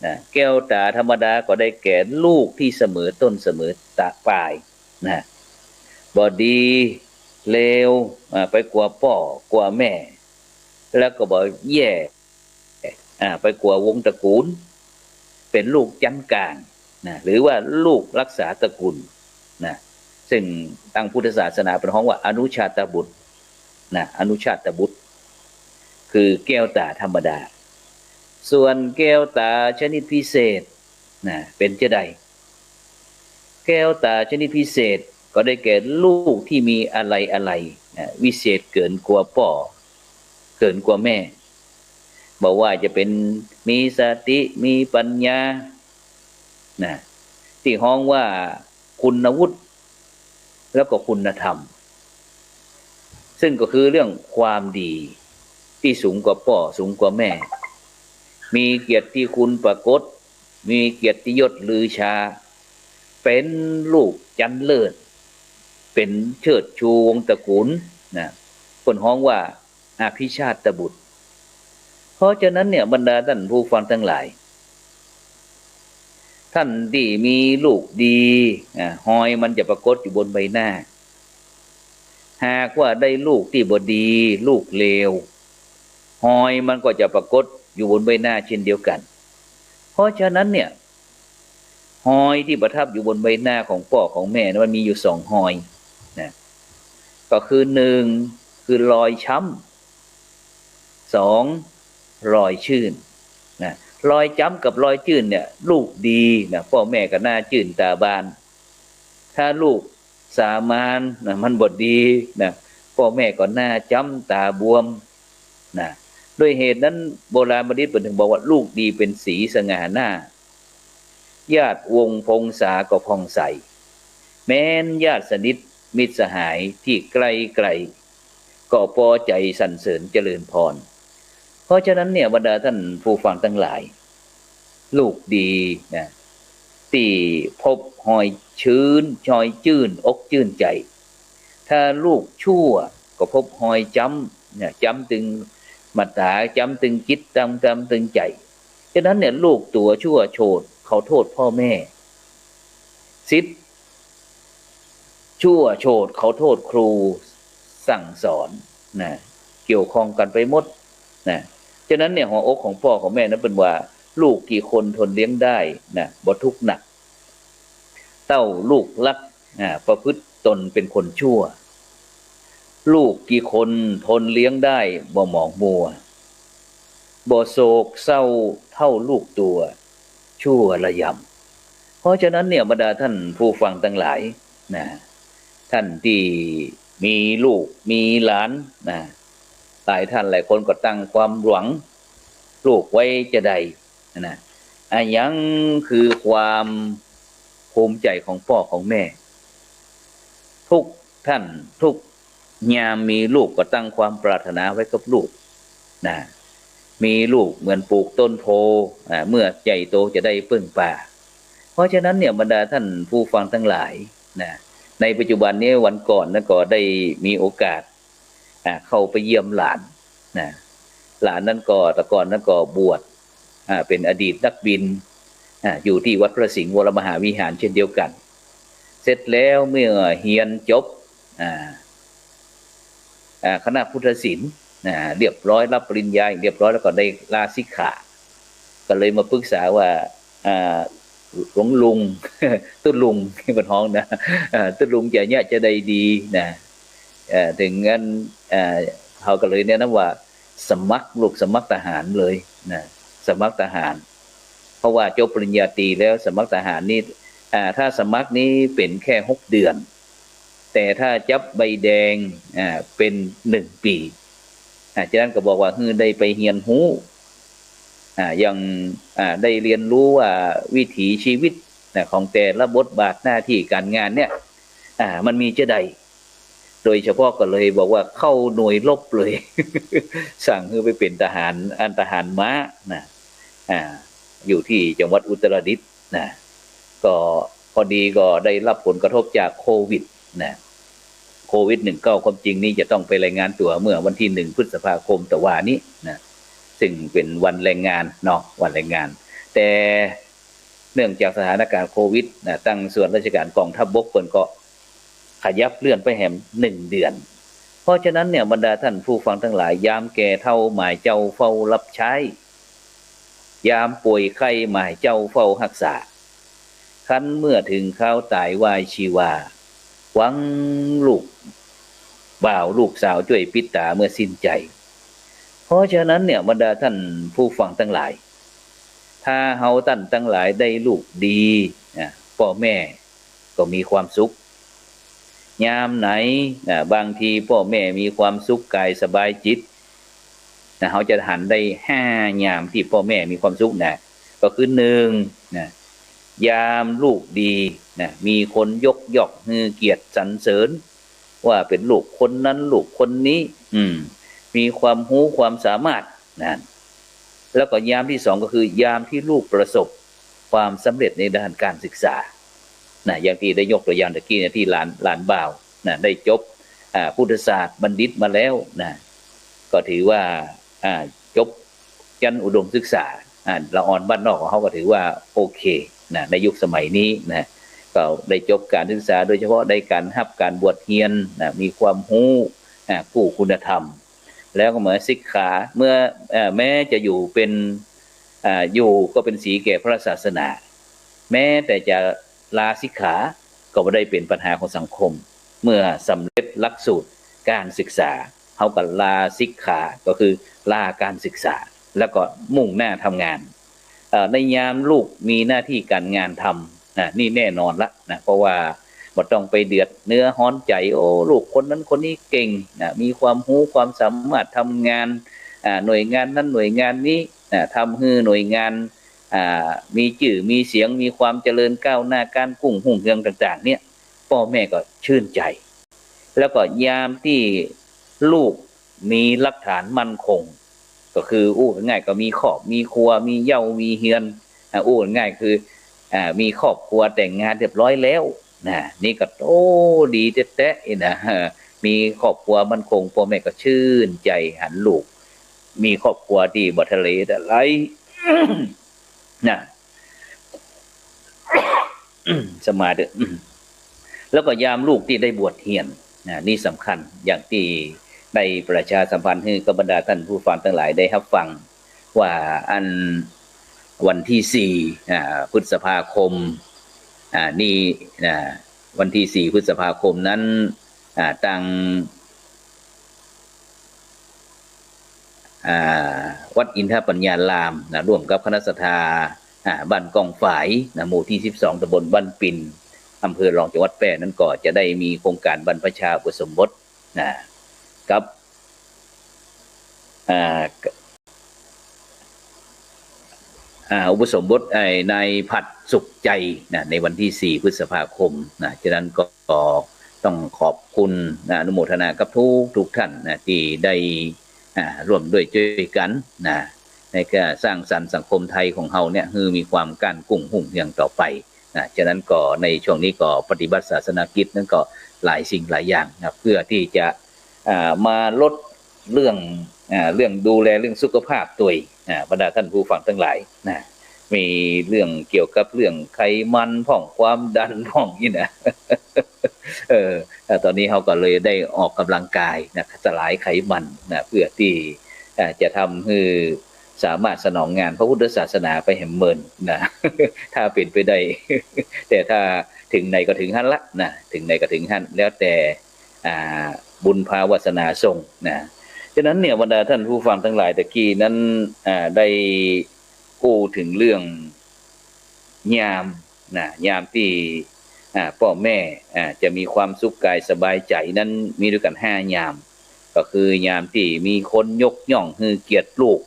นะ แก้วต๋าธรรมดาก็ได้แก่ลูกตี้เสมอต้นเสมอต๋าปลายนะ บ่ดีเลว อ่า ไปกว่าป้อกว่าแม่ แล้วก็บ่แย่ อ่า ไปกว่าวงตระกูล เป๋นลูกจั๊นก๋างนะ หรือว่าลูกรักษาตระกูลนะ ซึ่งตางพุทธศาสนาเปิ้นฮ้องว่าอนุชาตบุตรนะ อนุชาตบุตร คือแก้วต๋าธรรมดา ส่วนแก้วต๋าชนิดพิเศษนะ เป๋นจาใด แก้วต๋าชนิดพิเศษก็ได้แก่ลูกตี้มีอะไหล่อะไหล่นะ วิเศษเกินกว่าป้อ เกินกว่าแม่ บ่ว่าจะเป๋นมีสติ มีปัญญานะ ตี้ฮ้องว่าคุณวุฒิ แล้วก็คุณธรรม ซึ่งก็คือเรื่องความดีตี้สูงกว่าป้อสูงกว่าแม่ มีเกียรติคุณปรากฏ มีเกียรติยศลือชา เป๋นลูกจั๊นเลิศ เป๋นเชิดชูวงตระกูลนะ เปิ้นฮ้องว่าอภิชาตบุตร เพราะฉะนั้นเนี่ย บรรดาต้านผู้ฟังตังหลาย ต้านตี้มีลูกดี อ่า ฮอยมันจะปรากฏอยู่บนใบหน้า หากว่าได้ลูกตี้บ่ดี ลูกเลว ฮอยมันก็จะปรากฏอยู่บนใบหน้าเช่นเดียวกั๋น เพราะฉะนั้นเนี่ย ฮอยตี้ประทับอยู่บนใบหน้าของป้อของแม่นะ มันมีอยู่สองฮอยนะ ก็คือหนึ่ง คือรอยช้ำ สอง รอยจื้นนะ รอยจ๊ำกับรอยจื้นเนี่ย ลูกดีนะ ป้อแม่ก็หน้าจื้นต๋าบาน ถ้าลูกสามัญนะ มันบ่ดีนะ ป้อแม่ก็หน้าจ๊ำต๋าบวมนะ ด้วยเหตุนั้นโบราณบัณฑิตเปิ้นถึงบอกว่าลูกดีเป๋นสีสง่าหน้า ญาติวงศ์พงศาก็ผ่องใส แม้นญาติสนิทมิตรสหายตี้ใก้ๆ ก็ปอใจ๋สรรเสริญเจริญพร เพราะฉะนั้นเนี่ย บรรดาต้านผู้ฟังตังหลาย ลูกดีนะ ตี้พบฮอยจื้น ฮอยจื้นอกจื้นใจ๋ ถ้าลูกชั่วก็พบฮอยจ๊ำนะ จ๊ำตึงมาต๋า จ๊ำตึงจิต จ๊ำ จ๊ำตึงใจ๋ ฉะนั้นเนี่ย ลูกตั๋วชั่วโฉดเขาโต้ษป้อแม่ ศิษย์ชั่วโฉดเขาโต้ษครูสั่งสอนนะ เกี่ยวข้องกั๋นไปหมดนะ ฉะนั้นเนี่ย หัวอกของป้อของแม่นั้นเปิ้นว่า ลูกกี่คนทนเลี้ยงได้นะ บ่ทุกข์หนัก เต้าลูกรัก อ่า ประพฤติตนเป็นคนชั่ว ลูกกี่คนทนเลี้ยงได้บ่หมองมัว บ่โศกเศร้าเท่าลูกตั๋วชั่วระยำ เพราะฉะนั้นเนี่ย บรรดาต้านผู้ฟังตังหลายนะ ต้านตี้มีลูกมีหลานนะ หลายต้านหลายคนก็ตั้งความหวัง ลูกไว้จาใด นะ อะหยังคือความภูมิใจ๋ของป้อของแม่ กู้ต้านกู้ยามมีลูกก็ตั้งความปรารถนาไว้กับลูกนะ มีลูกเหมือนปูกต้นโพธิ์ อ่า เมื่อใหญ่โตจะได้เปิ้งป่า เพราะฉะนั้นเนี่ย บรรดาต้านผู้ฟังตังหลายนะ ในปัจจุบันนี้ วันก่อนนั้นก็ได้มีโอกาส อ่า เข้าไปเยี่ยมหลานนะ หลานนั้นก็ แต่ก่อนนั้นก็บวช อ่า เป๋นอดีตนักบิน อ่า อยู่ตี้วัดพระสิงห์วรมหาวิหารเช่นเดียวกั๋น เสร็จแล้วเมื่อเฮียนจบ อ่า อ่า คณะพุทธศิลป์ อ่า เรียบร้อย รับปริญญาเรียบร้อยแล้วก็ได้ลาสิกขา ก็เลยมาปรึกษาว่า อ่า หลวงลุง ตุ๊ลุง ตี้เปิ้นฮ้องนะ อ่า ตุ๊ลุงจะเยียะจาใดดีนะ เอ่อ เถิงอั้น เอ่อ เฮาก็เลยแนะนำว่า สมัครลูก สมัครทหารเลยนะ สมัครทหาร พ ราะว่าจบปริญญาตรีแล้วสมัครทหารนี่ อ่า ถ้าสมัครนี่เป๋นแค่หกเดือน แต่ถ้าจับใบแดง อ่า เป๋นหนึ่งปี๋ อ่า ฉะนั้นก็บอกว่าหื้อได้ไปเฮียนฮู้ อ่า อย่าง อ่า ได้เฮียนฮู้ว่าวิถีชีวิตนะ ของแต่ละบทบาทหน้าตี้ก๋านงานเนี่ย อ่า มันมีจะใด โดยเฉพาะก็เลยบอกว่าเข้าหน่วยรบเลย สั่งหื้อไปเป๋นทหาร อันทหารม้านะ อ่า อยู่ตี้จังหวัดอุตรดิตถ์นะ ก็พอดีก็ได้รับผลกระทบจากโควิดนะ โควิดหนึ่งเก้า ความจริงนี่จะต้องไปรายงานตั๋วเมื่อวันตี้หนึ่งพฤษภาคมตะวานี้นะ ซึ่งเป๋นวันแรงงานเนาะ วันแรงงาน แต่เนื่องจากสถานการณ์โควิดนะ ตางส่วนราชการกองทัพบกเปิ้นก็ขยับเลื่อนไปแหมหนึ่งเดือน เพราะฉะนั้นเนี่ย บรรดาท่านผู้ฟังตังหลาย ยามแก่เฒ่าหมายเจ้าเฝ้าฮับใจ๊ ยามป่วยไข้หมายเจ้าเฝ้าฮักษา คันเมื่อเถิงคราวตายวายชีวา หวังลูกบ่าวลูกสาวจ้วยปิดต๋าเมื่อสิ้นใจ๋ เพราะฉะนั้นเนี่ย บรรดาท่านผู้ฟังตังหลาย ถ้าเฮาต้านตังหลายได้ลูกดี อ่ะ ป้อแม่ก็มีความสุข ยามไหน อ่ะ บางทีป้อแม่มีความสุขกายสบายจิต นะ เฮาจะหันได้ห้ายามตี้ป้อแม่มีความสุขนะ ก็คือหนึ่งนะ ยามลูกดีนะ มีคนยกย่องหื้อเกียรติสรรเสริญ ว่าเป๋นลูกคนนั้นลูกคนนี้ อืม มีความฮู้ความสามารถนะ แล้วก็ยามตี้สองก็คือยามตี้ลูกประสบความสำเร็จในด้านการศึกษานะ อย่างตี้ได้ยกตั๋วอย่างตะกี้เนี่ย ตี้หลาน หลานบ่าวนะ ได้จบ อ่า พุทธศาสตร์บัณฑิตมาแล้วนะ ก็ถือว่า อ่า จบชั้นอุดมศึกษา อ่า ละอ่อนบ้านนอกของเฮาก็ถือว่าโอเคนะ ในยุคสมัยนี้นะ ก็ได้จบการศึกษา โดยเฉพาะได้การฮับการบวชเฮียนนะ มีความฮู้ อ่า กู้คุณธรรม แล้วก็เมื่อสิกขา เมื่อ เอ่อ แม้จะอยู่เป๋น อ่า อยู่ก็เป๋นสีแก่พระศาสนา แม้แต่จะลาสิกขาก็บ่ได้เป๋นปัญหาของสังคม เมื่อสำเร็จหลักสูตรการศึกษา เฮาก็ลาสิกขา ก็คือลาการศึกษา แล้วก็มุ่งหน้าทำงาน เอ่อ ในยามลูกมีหน้าตี้ก๋านงานทำ อ่ะ นี่แน่นอนละนะ เพราะว่าบ่ต้องไปเดือดเนื้อฮ้อนใจ๋ โอ้ ลูกคนนั้นคนนี้เก่งนะ มีความฮู้ความสามารถทำงาน อ่า หน่วยงานนั้นหน่วยงานนี้นะ ทำหื้อหน่วยงาน อ่า มีจื้อมีเสียง มีความเจริญก้าวหน้า ก้านกุ้งหุ่งเฮืองต่างๆ เนี่ย ป้อแม่ก็ชื่นใจ๋ แล้วก็ยามตี้ลูกมีหลักฐานมั่นคง ก็คืออู้ง่ายๆ ก็มีครอบมีครัว มีเหย้ามีเฮือน อ่า อู้ง่ายๆ คือ อ่า มีครอบครัวแต่งงานเรียบร้อยแล้วนะ นี่ก็ โอ้ ดีแต๊ๆ นะ มีครอบครัวมั่นคง ป้อแม่ก็ชื่นใจ๋หันลูกมีครอบครัวตี้บ่ทะเลทลาย นะ สมาธิ แล้วก็ยามลูกตี้ได้บวชเฮียนนะ นี่สำคัญ อย่างตี้ได้ประชาสัมพันธ์หื้อกับบรรดาท่านผู้ฟังตังหลายได้ฮับฟัง ว่าอันวันตี้สี่ อ่า พฤษภาคม อ่า นี่นะ วันตี้สี่พฤษภาคมนั้น อ่า ตาง อ่า วัดอินทปัญญารามนะ ร่วมกับคณะศรัทธา อ่า บ้านก้องฝายนะ หมู่ตี้สิบสอง ตำบลบ้านปิ่น อำเภอรอง จังหวัดแป้นั้น ก็จะได้มีโครงก๋านบรรพชาอุปสมบทนะ กับ อ่า อ่า อุปสมบทไอ้นายผัดสุขใจนะ ในวันตี้สี่พฤษภาคมนะ ฉะนั้นก็ต้องขอบคุณนะ อนุโมทนากับทุกๆ ท่านนะ ตี้ได้ อ่า ร่วมด้วยจ้วยกั๋นนะ ในก๋านสร้างสรรค์สังคมไทยของเฮาเนี่ย หื้อมีความก้านกุ้งหุ่งเฮืองต่อไปนะ ฉะนั้นก็ในช่วงนี้ก็ปฏิบัติศาสนกิจนั้นก็หลายสิ่งหลายอย่างนะ เพื่อตี้จะ อ่า มาลดเรื่อง อ่า เรื่องดูแลเรื่องสุขภาพตวย อ่า บรรดาท่านผู้ฟังตังหลายนะ มีเรื่องเกี่ยวกับเรื่องไขมันพ่อง ความดันพ่องนี่นะ เออ อ่า ต๋อนนี้เฮาก็เลยได้ออกกำลังกายนะ สลายไขมันนะ เพื่อตี้ อ่า จะทำหื้อสามารถสนองงานพระพุทธศาสนาไปแหมเมินนะ ถ้าเป๋นไปได้ แต่ถ้าเถิงไหนก็เถิงหั้นละนะ เถิงไหนก็เถิงหั้น แล้วแต่ อ่า บุญภาวาสนาส่งนะ ฉะนั้นเนี่ย บรรดาท่านผู้ฟังตังหลายตะกี้นั้น อ่า ได้อู้เถิงเรื่อง ยามนะ ยามตี้ อ่า ป้อแม่ อ่า จะมีความสุขก๋ายสบายใจ๋นั้นมีด้วยกั๋นห้ายาม ก็คือยามตี้มีคนยกย่องหื้อเกียรติลูก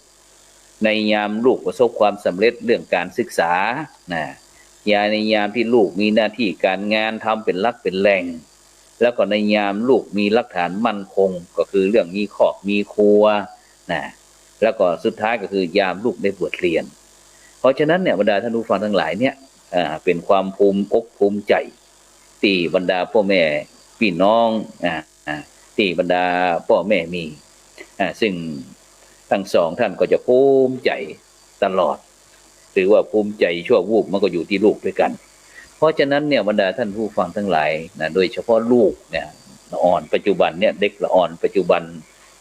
ในยามลูกประสบความสำเร็จเรื่องก๋านศึกษานะ ยา ในยามตี้ลูกมีหน้าตี้ก๋านงานทำเป๋นหลักเป๋นแหล่ง แล้วก็ในยามลูกมีรากฐานมั่นคง ก็คือเรื่องมีครอบมีครัวนะ แล้วก็สุดท้ายก็คือยามลูกได้บวชเฮียน เพราะฉะนั้นเนี่ย บรรดาท่านผู้ฟังตังหลายเนี่ย อ่า เป๋นความภูมิอกภูมิใจ๋ ตี้บรรดาป้อแม่ปี้น้อง อ่า ตี้บรรดาป้อแม่มี อ่า ซึ่งตึงสองต้านก็จะภูมิใจ๋ตลอด ถือว่าภูมิใจ๋ชั่ววูบมันก็อยู่ตี้ลูกด้วยกั๋น เพราะฉะนั้นเนี่ย บรรดาท่านผู้ฟังตังหลายนะ โดยเฉพาะลูกเนี่ย ละอ่อนปัจจุบันเนี่ย เด็กละอ่อนปัจจุบัน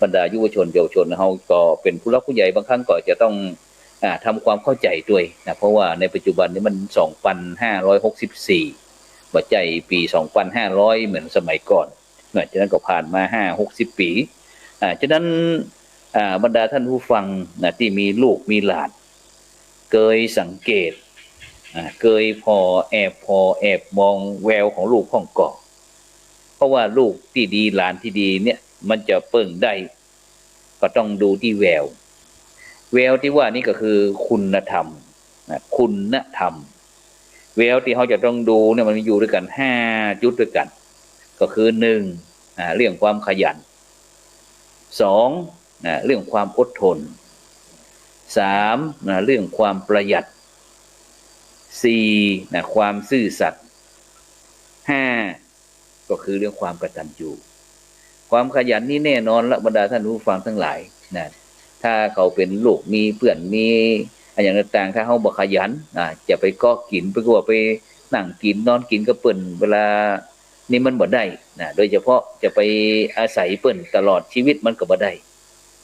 บรรดายุวชนเยาวชนเฮาก็เป๋นผู้หลักผู้ใหญ่ บางครั้งก็จะต้อง อ่า ทำความเข้าใจ๋ตวยนะ เพราะว่าในปัจจุบันนี่มันสองปันห้าร้อยหกสิบสี่ บ่ใจ้ปี๋สองปันห้าร้อยเหมือนสมัยก่อนนะ ฉะนั้นก็ผ่านมาห้าหกสิบปี๋ อ่า ฉะนั้น อ่า บรรดาท่านผู้ฟังนะ ตี้มีลูกมีหลาน เกยสังเกต อ่า เกยผ่อแอบผ่อแอบมองแววของลูกพ่องก่อ เพราะว่าลูกตี้ดีหลานตี้ดีเนี่ย มันจะเปิ้งได้ ก็ต้องดูตี้แวว แววตี้ว่านี้ก็คือคุณธรรมนะ คุณธรรม แววตี้เฮาจะต้องดูเนี่ยมันมีอยู่ด้วยกั๋นห้าจุดด้วยกั๋น ก็คือหนึ่ง อ่า เรื่องความขยัน สอง อ่า เรื่องความอดทน สาม นะ เรื่องความประหยัด สี่ นะ ความซื่อสัตย์ ห้า ก็คือเรื่องความกตัญญู ความขยันนี่แน่นอนละ บรรดาท่านผู้ฟังตังหลายนะ ถ้าเขาเป๋นลูกมีเปื้อนมีอะหยังต่างๆ ถ้าเฮาบ่ขยันนะ จะไปเกาะกิ๋น ไปกั๋วไปนั่งกิ๋นนอนกิ๋นกับเปิ้น เวลานี้มันบ่ได้นะ โดยเฉพาะจะไปอาศัยเปิ้นตลอดชีวิตมันก็บ่ได้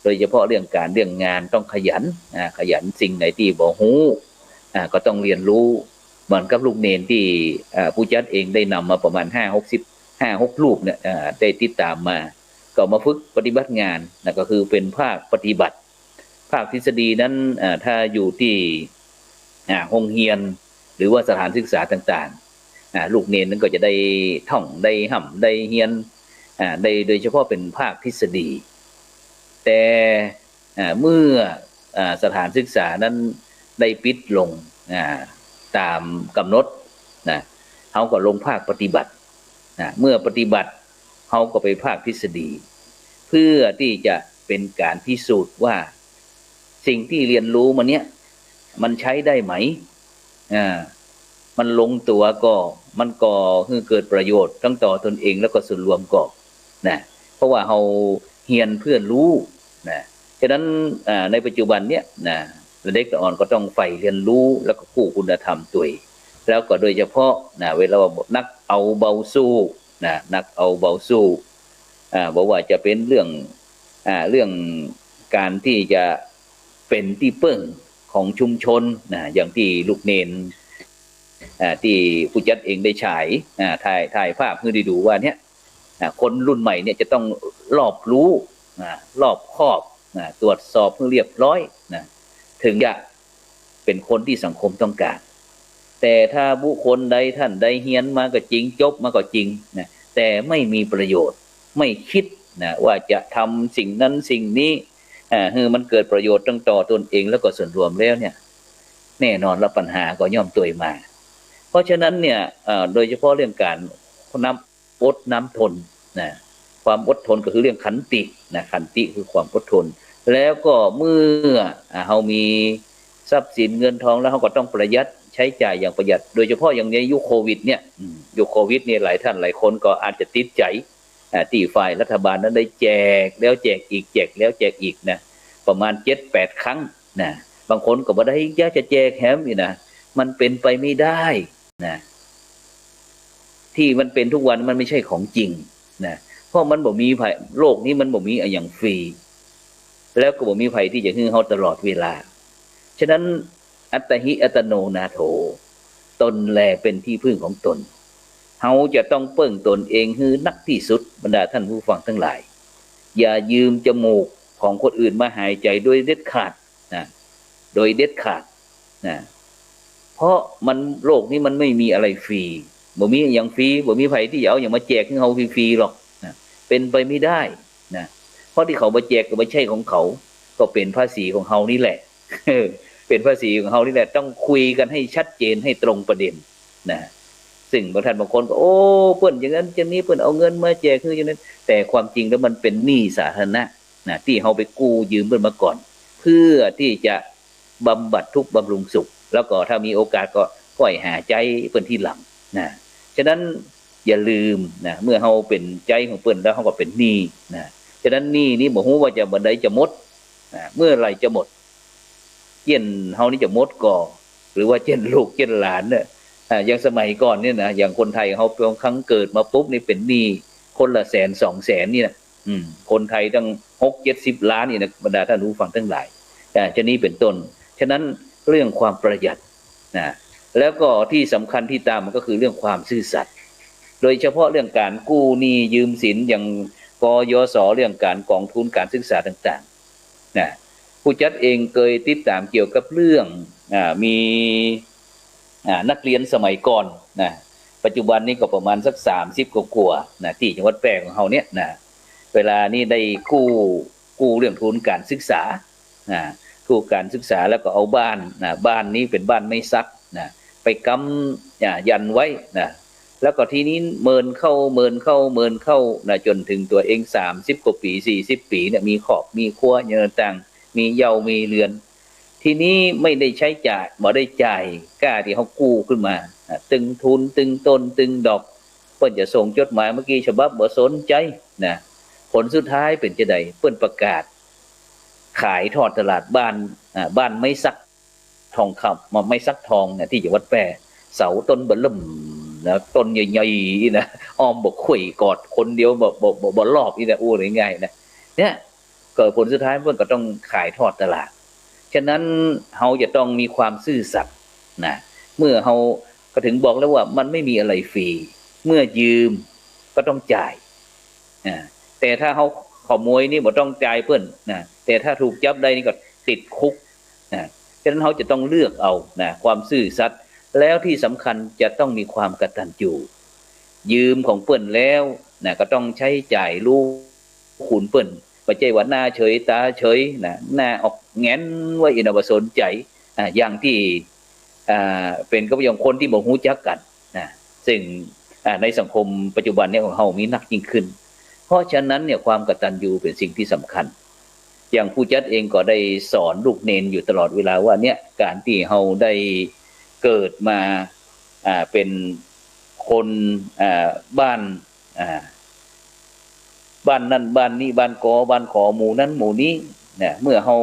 โดยเฉพาะเรื่องก๋านเรื่องงานต้องขยัน อ่า ขยัน สิ่งไหนตี้บ่ฮู้ อ่า ก็ต้องเฮียนฮู้ เหมือนกับลูกเณรตี้ อ่า ผู้จัดเองได้นำมาประมาณห้าหกสิบ ห้าหกรูปเนี่ย อ่า ได้ติดต๋ามมา ก็มาฝึกปฏิบัติงานนะ ก็คือเป๋นภาคปฏิบัติ ภาคทฤษฎีนั้น อ่า ถ้าอยู่ตี้ อ่า โฮงเฮียน หรือว่าสถานศึกษาต่างๆ อ่า ลูกเณรนั้นก็จะได้ท่อง ได้ฮ่ำ ได้เฮียน อ่า ได้ โดยเฉพาะเป๋นภาคทฤษฎี แต่ อ่า เมื่อ อ่า สถานศึกษานั้นได้ปิดลง อ่า ต๋ามก๋ำหนดนะ เฮาก็ลงภาคปฏิบัตินะ เมื่อปฏิบัติ เฮาก็ไปภาคทฤษฎี เพื่อตี้จะเป๋นก๋านพิสูจน์ว่า สิ่งตี้เฮียนฮู้มาเนี่ย มันใจ๊ได้ไหม อ่า มันลงตั๋วก่อ มันก่อหื้อเกิดประโยชน์ตึงต่อตนเองแล้วก็ส่วนรวมก่อนะ เพราะว่าเฮาเฮียนเพื่อฮู้นะ ฉะนั้น อ่า ในปัจจุบันเนี่ยนะ เด็กละอ่อนก็ต้องใฝ่เฮียนฮู้ แล้วก็กู้คุณธรรมตวย แล้วก็โดยเฉพาะนะ เวลาว่านักเอาเบาสู้นะ นักเอาเบาสู้ อ่า บ่ว่าจะเป๋นเรื่อง อ่า เรื่องก๋านตี้จะเป๋นตี้เปิ้งของชุมชนนะ อย่างตี้ลูกเณร อ่า ตี้ผู้จัดเองได้ฉาย อ่า ถ่าย ถ่ายภาพหื้อได้ดูว่าเนี่ย อ่า คนรุ่นใหม่เนี่ยจะต้องรอบรู้ อ่า รอบคอบ อ่า ตรวจสอบหื้อเรียบร้อยนะ ถึงจะเป๋นคนตี้สังคมต้องก๋าน แต่ถ้าบุคคลใดท่านใดเฮียนมาก็จริง จบมาก็จริงนะ แต่ไม่มีประโยชน์ ไม่คิดนะ ว่าจะทำสิ่งนั้นสิ่งนี้ อ่า หื้อมันเกิดประโยชน์ตึงต่อตนเองแล้วก็ส่วนรวมแล้วเนี่ย แน่นอนละปัญหาก็ย่อมตวยมา เพราะฉะนั้นเนี่ย เอ่อ โดยเฉพาะเรื่องก๋านน้ำอดน้ำทนนะ ความอดทนก็คือเรื่องขันตินะ ขันติคือความอดทน แล้วก็เมื่อ อ่า เฮามีทรัพย์สินเงินทองแล้ว เฮาก็ต้องประหยัด ใช้จ่ายอย่างประหยัด โดยเฉพาะอย่างในยุคโควิดเนี่ย อืม ยุคโควิดเนี่ย หลายท่านหลายคนก็อาจจะติดใจ๋ อ่า ตี้ฝ่ายรัฐบาลนั้นได้แจกแล้วแจกอีก แจกแล้วแจกอีกนะ ประมาณเจ็ดแปดครั้งนะ บางคนก็บ่ได้อยากจะแจกแหมนี่นะ มันเป๋นไปไม่ได้นะ ตี้มันเป๋นทุกวันมันไม่ใช่ของจริงนะ เพราะมันบ่มีไผ โลกนี้มันบ่มีอะหยังฟรี แล้วก็บ่มีไผตี้จะหื้อเฮาตลอดเวลา ฉะนั้น อัตตหิอัตตโนนาโถ ตนแลเป๋นที่พึ่งของตน เฮาจะต้องเปิ้งตนเองหื้อนักตี้สุด บรรดาท่านผู้ฟังตังหลาย อย่ายืมจมูกของคนอื่นมาหายใจ๋โดยเด็ดขาดนะ โดยเด็ดขาดนะ เพราะมัน โลกนี้มันไม่มีอะไรฟรี บ่มีอะหยังฟรี บ่มีใผตี้จะเอาอะหยังมาแจกหื้อเฮาฟรีๆ หรอกนะ เป๋นไปไม่ได้นะ เพราะตี้เขามาแจกก็บ่ใจ้ของเขา ก็เป๋นภาษีของเฮานี่แหละ เป๋นภาษีของเฮานี่แหละ ต้องคุยกั๋นหื้อชัดเจน หื้อตรงประเด็นนะ ซึ่งบางท่านบางคนก็ โอ้ เปิ้นอย่างนั้นอย่างนี้ เปิ้นเอาเงินมาแจกหื้ออย่างนั้น แต่ความจริงแล้วมันเป๋นหนี้สาธารณะนะ ตี้เฮาไปกู้ยืมเปิ้นมาก่อน เพื่อตี้จะบำบัดทุกข์บำรุงสุข แล้วก็ถ้ามีโอกาสก็ค่อยหาใจ๊เปิ้นทีหลังนะ ฉะนั้นอย่าลืมนะ เมื่อเฮาเป๋นใจ๊ของเปิ้นแล้วเฮาก็เป๋นหนี้นะ ฉะนั้นหนี้นี้บ่ฮู้ว่าจะบ่าใดจะหมดนะ เมื่อไหร่จะหมด เจี้ยนเฮานี่จะหมดก่อ หรือว่าเจี้ยนลูกเจี้ยนหลานเนี่ย อ่า อย่างสมัยก่อนเนี่ยนะ อย่างคนไทยเฮาบางครั้งเกิดมาปุ๊บนี่เป๋นหนี้คนละแสนสองแสนนี่นะ อืม คนไทยตั้งหกเจ็ดสิบล้านนี่นะ บรรดาท่านผู้ฟังทั้งหลาย อ่า ชะนี้เป๋นต้น ฉะนั้นเรื่องความประหยัดนะ แล้วก็ตี้สำคัญตี้ตามมาก็คือเรื่องความซื่อสัตย์ โดยเฉพาะเรื่องก๋านกู้หนี้ยืมสิน อย่าง กยศ เรื่องก๋านกองทุนก๋านศึกษาต่างๆ นะ ผู้จัดเองเกยติดต๋ามเกี่ยวกับเรื่อง อ่า มี อ่า นักเรียนสมัยก่อนนะ ปัจจุบันนี้ก็ประมาณสักสามสิบกว่าๆ นะ ตี้จังหวัดแป้ของเฮาเนี่ยนะ เวลานี้ได้กู้ กู้เรื่องทุนก๋านศึกษานะ กู้ก๋านศึกษาแล้วก็เอาบ้านนะ บ้านนี้เป๋นบ้านไม้สักนะ ไปก๊ำ อ่า ยันไว้นะ แล้วก็ทีนี้เมินเข้า เมินเข้า เมินเข้านะ จ๋นเถิงตั๋วเองสามสิบกว่าปี๋ สี่สิบปี๋เนี่ย มีครอบมีครัวอย่างต่างๆ มีเย้ามีเรือน ทีนี้ไม่ได้ใจ๊จ่าย บ่ได้จ่ายก้าตี้เฮากู้ขึ้นมานะ ตึงทุน ตึงต้น ตึงดอก เปิ้นจะส่งจดหมายมากี่ฉบับบ่สนใจ๋นะ ผลสุดท้ายเป๋นจาใด เปิ้นประกาศขายทอดตลาดบ้าน อ่า บ้านไม้สักทองคำ ไม้สักทองนะ ตี้จังหวัดแป้ เสาต้นเบิ่มเริ่มนะ ต้นใหญ่ๆ นะ อ้อมบ่าค่อยกอดคนเดียวบ่ บ่ บ่ บ่รอบนี่นะ อู้ง่ายๆ นะ เนี่ย ก็ผลสุดท้ายเปิ้นก็ต้องขายทอดตลาด ฉะนั้นเฮาจะต้องมีความซื่อสัตย์นะ เมื่อเฮา ก็เถิงบอกแล้วว่ามันไม่มีอะไรฟรี เมื่อยืมก็ต้องจ่าย อ่า แต่ถ้าเฮาขโมยนี่บ่ต้องจ่ายเปิ้นนะ แต่ถ้าถูกจับได้นี่ก็ติดคุกนะ ฉะนั้นเฮาจะต้องเลือกเอานะ ความซื่อสัตย์ แล้วตี้สำคัญจะต้องมีความกตัญญู ยืมของเปิ้นแล้วนะ ก็ต้องใจ๊จ่ายรู้คุณเปิ้น บ่ใจ้ว่าหน้าเฉยต๋าเฉยนะ หน้าออกแหงนไว้อี้นะ บ่สนใจ๋ อ่า อย่างตี้ อ่า เป๋นกับอย่างคนตี้บ่ฮู้จักกั๋นนะ ซึ่ง อ่า ในสังคมปัจจุบันเนี่ยของเฮามีนักยิ่งขึ้น เพราะฉะนั้นเนี่ยความกตัญญูเป๋นสิ่งตี้สำคัญ อย่างผู้จัดเองก็ได้สอนลูกเณรอยู่ตลอดเวลาว่าเนี่ย ก๋านตี้เฮาได้เกิดมา อ่า เป๋นคน อ่า บ้าน อ่า บ้านนั้นบ้านนี้ บ้านกอบ้านขอ หมู่นั้นหมู่นี้นะ เมื่อเฮา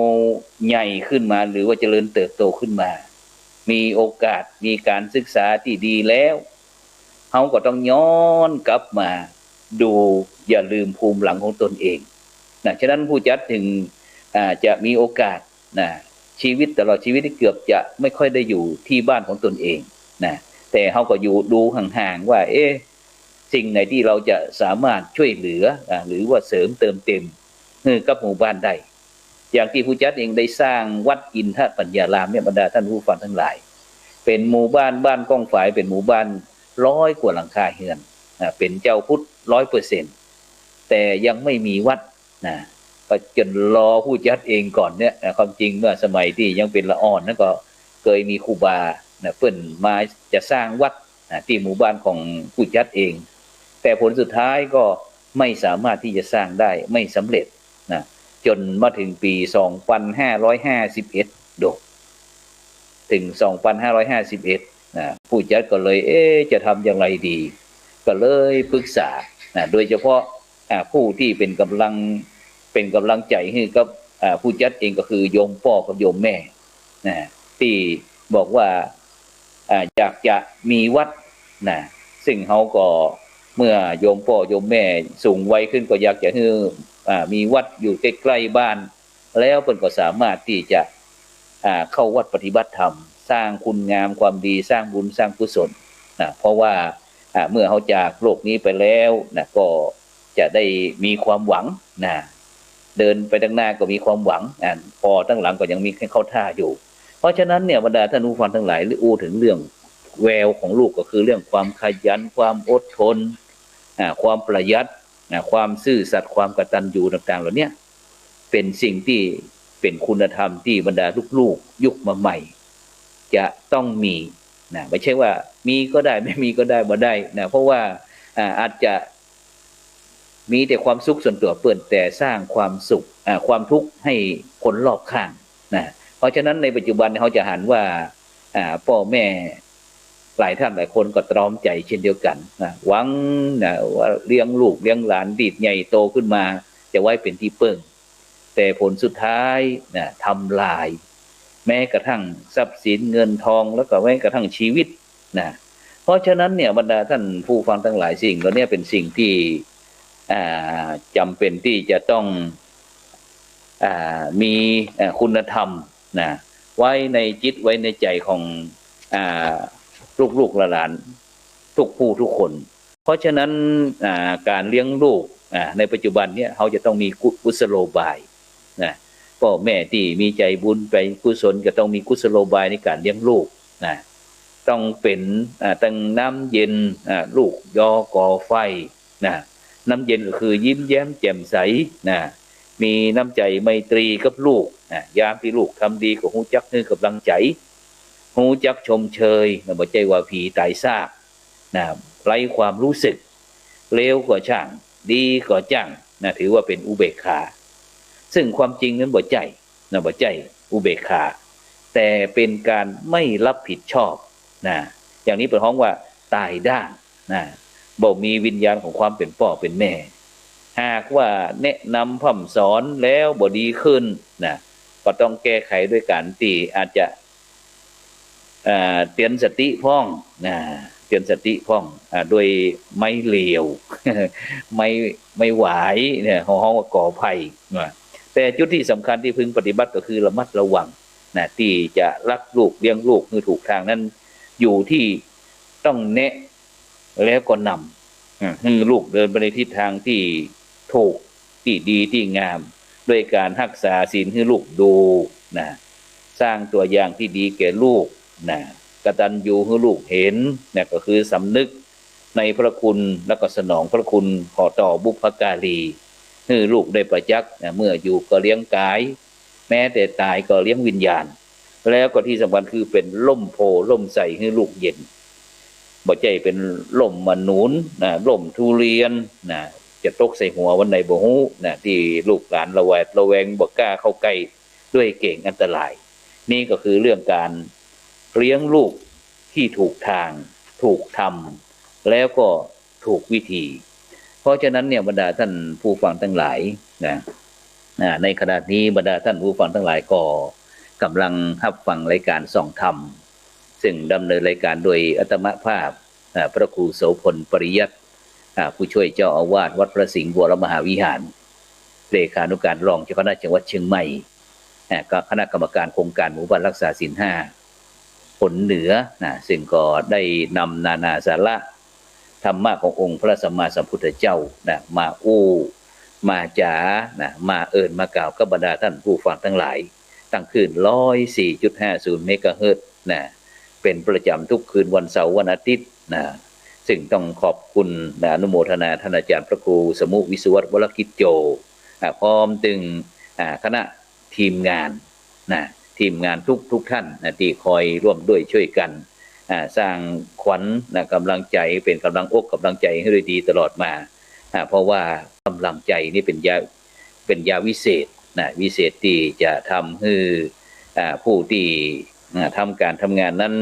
ใหญ่ขึ้นมา หรือว่าเจริญเติบโตขึ้นมา มีโอกาส มีก๋านศึกษาตี้ดีแล้ว เฮาก็ต้องย้อนกลับมาดู อย่าลืมภูมิหลังของตนเองนะ ฉะนั้นผู้จัดเถิง อ่า จะมีโอกาสนะ ชีวิตตลอดชีวิตนี่เกือบจะไม่ค่อยได้อยู่ตี้บ้านของตนเองนะ แต่เฮาก็อยู่ดูห่างๆ ว่า เอ๊ะ สิ่งไหนตี้เฮาจะสามารถช่วยเหลือ อ่า หรือว่าเสริมเติมเต็มหื้อกับหมู่บ้านได้ อย่างตี้ผู้จัดเองได้สร้างวัดอินทปัญญารามเนี่ย บรรดาท่านผู้ฟังทั้งหลาย เป๋นหมู่บ้าน บ้านก้องฝาย เป๋นหมู่บ้านร้อยกว่าหลังคาเฮือน อ่า เป๋นจาวพุทธร้อยเปอร์เซ็นต์ แต่ยังไม่มีวัดนะ ก็จ๋นรอผู้จัดเองก่อนเนี่ยนะ ความจริงเมื่อสมัยตี้ยังเป๋นละอ่อนนั้นก็เกยมีครูบานะ เปิ้นมาจะสร้างวัดนะ ตี้หมู่บ้านของผู้จัดเอง แต่ผลสุดท้ายก็ไม่สามารถตี้จะสร้างได้ ไม่สำเร็จนะ จ๋นมาเถิงปี๋สองปันห้าร้อยห้าสิบเอ็ด โด เถิงสองปันห้าร้อยห้าสิบเอ็ดนะ ผู้จัดก็เลย เอ๊ะ จะทำอย่างไรดี ก็เลยปรึกษานะ โดยเฉพาะ อ่า ผู้ตี้เป๋นก๋ำลัง เป๋นก๋ำลังใจ๋หื้อกับ อ่า ผู้จัดเองก็คือโยมป้อกับโยมแม่นะ ตี้บอกว่า อ่า อยากจะมีวัดนะ ซึ่งเฮาก็ เมื่อโยมป้อโยมแม่สูงวัยขึ้นก็อยากจะหื้อ อ่า มีวัดอยู่ใกล้ๆ บ้าน แล้วเปิ้นก็สามารถตี้จะ อ่า เข้าวัดปฏิบัติธรรม สร้างคุณงามความดี สร้างบุญสร้างกุศลนะ เพราะว่า อ่า เมื่อเฮาจากโลกนี้ไปแล้วนะ ก็จะได้มีความหวังนะ เดินไปตังหน้าก็มีความหวัง อ่า ปอตังหลังก็ยังมีหื้อเข้าท่าอยู่ เพราะฉะนั้นเนี่ย บรรดาท่านผู้ฟังทั้งหลาย อู้เถิงเรื่องแววของลูก ก็คือเรื่องความขยัน ความอดทน อ่า ความประหยัด อ่า ความซื่อสัตย์ ความกตัญญูต่างๆ เหล่าเนี้ย เป๋นสิ่งตี้เป๋นคุณธรรมตี้บรรดาลูกๆ ยุคมาใหม่ จะต้องมีนะ ไม่ใช่ว่ามีก็ได้ ไม่มีก็ได้ บ่ได้นะ เพราะว่า อ่า อาจจะ มีแต่ความสุขส่วนตั๋วเปิ้น แต่สร้างความสุข อ่า ความทุกข์ให้คนรอบข้างนะ เพราะฉะนั้นในปัจจุบันเฮาจะหันว่า อ่า ป้อแม่หลายท่านหลายคนก็ตรอมใจ๋เช่นเดียวกั๋นนะ หวังนะว่าเลี้ยงลูกเลี้ยงหลานดีดใหญ่โตขึ้นมา จะไว้เป๋นตี้เปิ้ง แต่ผลสุดท้ายนะ ทำลาย แม้กระทั่งทรัพย์สินเงินทอง แล้วก็แม้กระทั่งชีวิตนะ เพราะฉะนั้นเนี่ย บรรดาท่านผู้ฟังทั้งหลาย สิ่งเหล่านี้เป๋นสิ่งตี้ อ่า จ๋ำเป๋นตี้จะต้อง อ่า มี อ่า คุณธรรมนะ ไว้ในจิตไว้ในใจ๋ของ อ่า ลูกๆ หลานๆ ทุกผู้ทุกคน เพราะฉะนั้น อ่า ก๋านเลี้ยงลูก อ่า ในปัจจุบันเนี่ย เฮาจะต้องมีกุ กุศโลบายนะ ป้อแม่ตี้มีใจ๋บุญใจ๋กุศล จะต้องมีกุศโลบายในก๋านเลี้ยงลูกนะ ต้องเป๋น อ่า ตึงน้ำเย็น อ่า ลูกยอก่อไฟนะ น้ำเย็นก็คือยิ้มแย้มแจ่มใสนะ มีน้ำใจ๋ไมตรีกับลูกนะ ยามตี้ลูกทำดีก็ฮู้จักหื้อกำลังใจ๋ ฮู้จักชมเชยนะ บ่ใจ้ว่าผีต๋ายซาก นะ ไร้ความรู้สึก เลวก็จ้าง ดีก็จ้างนะ ถือว่าเป๋นอุเบกขา ซึ่งความจริงนั้นบ่ใจ้นะ บ่ใจ้อุเบกขา แต่เป๋นก๋านไม่รับผิดชอบนะ อย่างนี้เปิ้นฮ้องว่าต๋ายด้านนะ บ่มีวิญญาณของความเป๋นป้อเป๋นแม่ หากว่าแนะนำพร่ำสอนแล้วบ่ดีขึ้นนะ ก็ต้องแก้ไขด้วยก๋านตี้อาจจะ อ่า เตื๋อนสติพ่องนะ เตื๋อนสติพ่อง อ่า ด้วยไม้เหลี่ยว ไม้ ไม้หวายเนี่ย เฮาฮ้องว่าก่อไผ่นะ แต่จุดตี้สำคัญตี้พึงปฏิบัติก็คือระมัดระวังนะ ตี้จะรักลูกเลี้ยงลูกหื้อถูกตางนั้น อยู่ตี้ต้องแนะ แล้วก็นำ อ่า หื้อลูกเดินไปในทิศตางตี้ถูก ตี้ดี ตี้งาม ด้วยก๋านฮักษาศีลหื้อลูกดูนะ สร้างตั๋วอย่างตี้ดีแก่ลูกนะ กตัญญูหื้อลูกเห็นนะ ก็คือสำนึกในพระคุณ แล้วก็สนองพระคุณขอต่อบุพการี หื้อลูกได้ประจักษ์นะ เมื่ออยู่ก็เลี้ยงกาย แม้แต่ต๋ายก็เลี้ยงวิญญาณ แล้วก็ตี้สำคัญคือเป๋นร่มโพธิ์ร่มไทรหื้อลูกเย็น บ่ใจ้เป๋นร่มมะหนุนนะ ร่มทุเรียนนะ จะตกใส่หัววันไหนบ่ฮู้นะ ตี้ลูกหลานระแวดระแวงบ่กล้าเข้าใกล้ ด้วยเก๋งอันตราย นี่ก็คือเรื่องก๋านเลี้ยงลูกตี้ถูกตาง ถูกธรรม แล้วก็ถูกวิธี เพราะฉะนั้นเนี่ย บรรดาท่านผู้ฟังทั้งหลายนะ อ่า ในขณะนี้บรรดาท่านผู้ฟังทั้งหลายก็กำลังฮับฟังรายก๋านส่องธรรม ซึ่งดำเนินรายก๋านโดยอาตมาภาพ อ่า พระครูโสภณ ปริยัติ อ่า ผู้ช่วยเจ้าอาวาสวัดพระสิงห์วรมหาวิหาร เลขานุการรองเจ้าคณะจังหวัดเชียงใหม่ อ่า ก็คณะกรรมการโครงการหมู่บ้านรักษาศีลห้า ผลเหนือนะ ซึ่งก็ได้นำนานาสาระธรรมะขององค์พระสัมมาสัมพุทธเจ้านะ มาอู้ มาจานะ มาเอิ้นมากล่าวกับบรรดาท่านผู้ฟังทั้งหลาย ตั้งคลื่น ร้อยสี่จุดห้าศูนย์ เมกะเฮิรตซ์นะ เป๋นประจ๋ำทุกคืนวันเสาร์วันอาทิตย์นะ ซึ่งต้องขอบคุณนะ อนุโมทนาท่านอาจารย์พระครูสมุ วิศวัตร วรกิจโจ อ่า พร้อมตึง อ่า คณะทีมงานนะ ทีมงานทุกทุกท่านนะ ตี้คอยร่วมด้วยช่วยกั๋น อ่า สร้างขวัญนะ กำลังใจ๋ เป๋นกำลังอกกำลังใจ๋หื้อได้ดีตลอดมา อ่า เพราะว่ากำลังใจ๋นี่เป๋นยา เป๋นยาวิเศษนะ วิเศษตี้จะทำหื้อ อ่า ผู้ตี้ อ่า ทำก๋านทำงานนั้น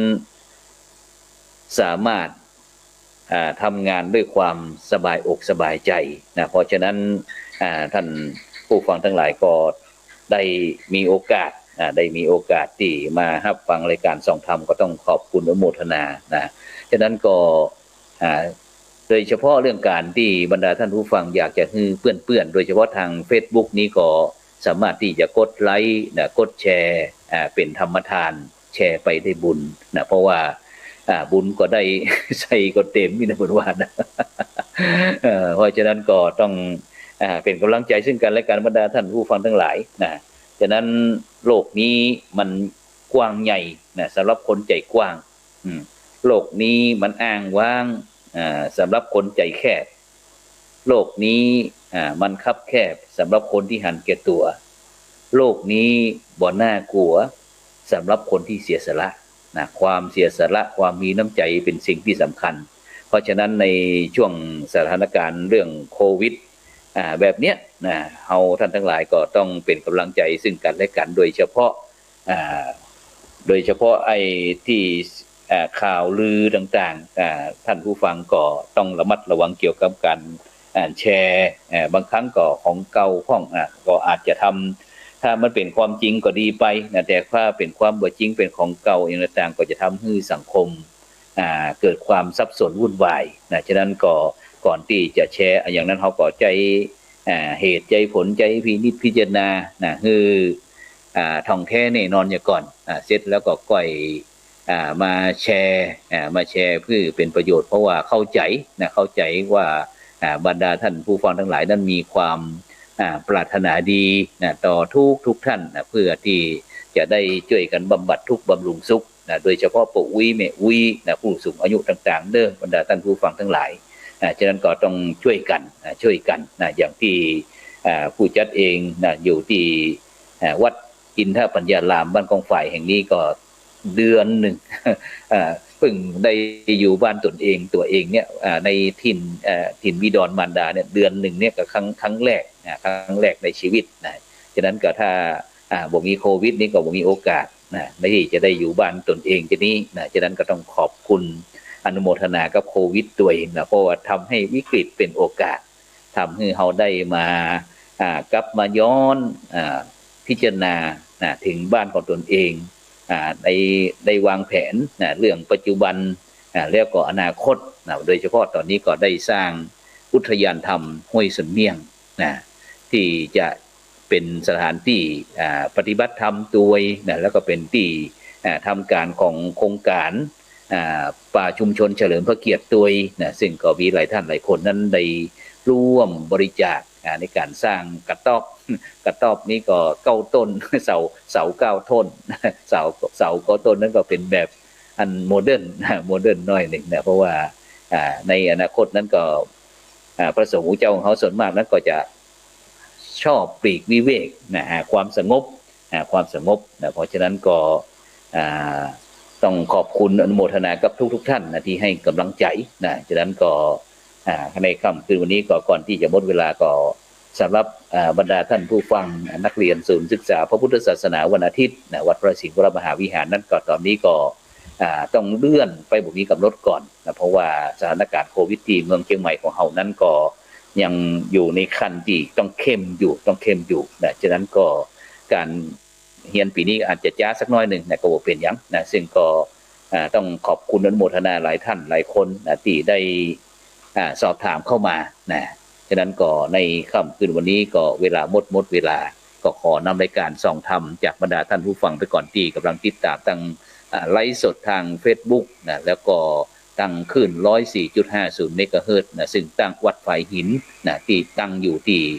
สามารถ อ่า ทำงานด้วยความสบายอกสบายใจ๋นะ เพราะฉะนั้น อ่า ท่านผู้ฟังทั้งหลายก็ได้มีโอกาส อ่า ได้มีโอกาสตี้มาฮับฟังรายก๋านส่องธรรม ก็ต้องขอบคุณอนุโมทนานะ ฉะนั้นก็ อ่า โดยเฉพาะเรื่องก๋านตี้บรรดาท่านผู้ฟังอยากจะหื้อเปื้อนๆ โดยเฉพาะตาง เฟซบุ๊ก นี้ก็สามารถตี้จะกดไลก์นะ กดแชร์ อ่า เป๋นธรรมทาน แชร์ไปได้บุญนะ เพราะว่า อ่า บุญก็ได้ ไส้ก็เต็มนี่นะ เปิ้นว่านะ เอ่อ เพราะฉะนั้นก็ต้อง อ่า เป๋นกำลังใจ๋ซึ่งกั๋นและกั๋น บรรดาท่านผู้ฟังทั้งหลายนะ ฉะนั้นโลกนี้มัน กว้างใหญ่นะ สำหรับคนใจ๋กว้าง อืม โลกนี้มันอ้างว้าง อ่า สำหรับคนใจ๋แคบ โลกนี้ อ่า มันคับแคบสำหรับคนตี้หันแก่ตั๋ว โลกนี้บ่น่ากลัวสำหรับคนตี้เสียสละนะ ความเสียสละ ความมีน้ำใจ๋เป๋นสิ่งตี้สำคัญ เพราะฉะนั้นในช่วงสถานการณ์เรื่องโควิด อ่า แบบเนี้ยนะ เฮาท่านตังหลายก็ต้องเป๋นก๋ำลังใจ๋ซึ่งกั๋นและกั๋น โดยเฉพาะ อ่า โดยเฉพาะไอ้ตี้ อ่า ข่าวลือต่างๆ อ่า ท่านผู้ฟังก็ต้องระมัดระวังเกี่ยวกับก๋าน อ่า แชร์ อ่า บางครั้งก็ของเก่าพ่อง อ่า ก็อาจจะทำ ถ้ามันเป๋นความจริงก็ดีไปนะ แต่ถ้าเป๋นความบ่จริง เป๋นของเก่าอย่างต่างๆ ก็จะทำหื้อสังคม อ่า เกิดความสับสนวุ่นวายนะ ฉะนั้นก็ก่อนตี้จะแชร์อะหยังนั้น เฮาก็ใจ๊ อ่า เหตุใจ๊ผล ใจ๊พินิจพิจารณานะ หื้อ อ่า ถ่องแท้แน่นอนเหียก่อน อ่า เสร็จแล้วก็ก้อย อ่า มาแชร์ อ่า มาแชร์เปื้อเป๋นประโยชน์ เพราะว่าเข้าใจ๋นะ เข้าใจ๋ว่า อ่า บรรดาท่านผู้ฟังตังหลายนั้นมีความ อ่า ปรารถนาดีนะ ต่อทุกๆ ท่านนะ เปื้อตี้จะได้จ้วยกั๋นบำบัดทุกข์บำรุงสุขนะ โดยเฉพาะป้ออุ๊ยแม่อุ๊ยนะ ผู้สูงอายุต่างๆ เน้อ บรรดาท่านผู้ฟังตังหลาย อ่า ฉะนั้นก็ต้องจ้วยกั๋น อ่า จ้วยกั๋นนะ อย่างตี้ อ่า ผู้จัดเองนะ อยู่ตี้ อ่า วัดอินทปัญญารามบ้านกองฝายแห่งนี้ก็เดือนนึ่ง อ่า เพิ่งได้อยู่บ้านต๋นเอง ตั๋วเองเนี่ย อ่า ในถิ่น อ่า ถิ่นบิดรมารดาเนี่ย เดือนนึ่งเนี่ยก็ครั้ง ครั้งแรกนะ ครั้งแรกในชีวิตนะ ฉะนั้นก็ถ้า อ่า บ่มีโควิดนี่ก็บ่มีโอกาสนะ ตี้จะได้อยู่บ้านต๋นเองจะนี้นะ ฉะนั้นก็ต้องขอบคุณ อนุโมทนากับโควิดตวยนะ เพราะว่าทำหื้อวิกฤตเป๋นโอกาส ทำหื้อเฮาได้มา อ่า กลับมาย้อน อ่า พิจารณานะ เถิงบ้านของต๋นเอง อ่า ได้ ได้วางแผนนะ เรื่องปัจจุบัน อ่า แล้วก็อนาคตนะ โดยเฉพาะต๋อนนี้ก็ได้สร้างอุทยานธรรมห้วยสุนเมี่ยง นะ ตี้จะเป๋นสถานตี้ อ่า ปฏิบัติธรรมตวยนะ แล้วก็เป๋นตี้ อ่า ทำก๋านของโครงก๋าน อ่า ป่าชุมชนเฉลิมพระเกียรติตวยนะ ซึ่งก็มีหลายท่านหลายคนนั้นได้ร่วมบริจาค อ่า ในก๋านสร้างกระต๊อบ กระต๊อบนี้ก็เก้าต้น เสา เสาเก้าต้น เสา เสาเก้าต้นนั้นก็เป๋นแบบอันโมเดิร์น โมเดิร์นหน้อยนึ่งนะ เพราะว่า อ่า ในอนาคตนั้นก็ อ่า พระสงฆ์องค์เจ้าของเฮาส่วนมากนั้นก็จะชอบปลีกวิเวกนะ หาความสงบ หาความสงบนะ เพราะฉะนั้นก็ อ่า ต้องขอบคุณอนุโมทนากับทุกๆ ท่านนะ ตี้หื้อก๋ำลังใจ๋นะ ฉะนั้นก็ อ่า ในค่ำคืนวันนี้ก็ก่อนตี้จะหมดเวลาก็สำหรับ อ่า บรรดาท่านผู้ฟัง นักเรียนศูนย์ศึกษาพระพุทธศาสนาวันอาทิตย์นะ วัดพระสิงห์วรมหาวิหารนั้นก็ต๋อนนี้ก็ อ่า ต้องเลื่อนไปบ่มีก๋ำหนดก่อนนะ เพราะว่าสถานก๋ารณ์โควิดตี้เมืองเจียงใหม่ของเฮานั้นก็ยังอยู่ในขั้นตี้ต้องเข้มอยู่ ต้องเข้มอยู่นะ ฉะนั้นก็ก๋านเฮียนปี๋นี้อาจจะจ๊าสักหน้อยนึ่งนะ ก็บ่เป๋นหยังนะ ซึ่งก็ อ่า ต้องขอบคุณอนุโมทนาหลายท่านหลายคนนะ ตี้ได้ อ่า สอบถามเข้ามานะ ฉะนั้นก็ในค่ำคืนวันนี้ก็เวลาหมด หมดเวลา ก็ขอนำรายก๋านส่องธรรมจากบรรดาท่านผู้ฟังไปก่อน ตี้ก๋ำลังติดต๋ามตาง อ่า ไลฟ์สดตางเฟซบุ๊กนะ แล้วก็ตางคลื่นร้อยสี่จุดห้าศูนย์เมกะเฮิรตซ์นะ ซึ่งตางวัดฝายหินนะ ตี้ตั้งอยู่ตี้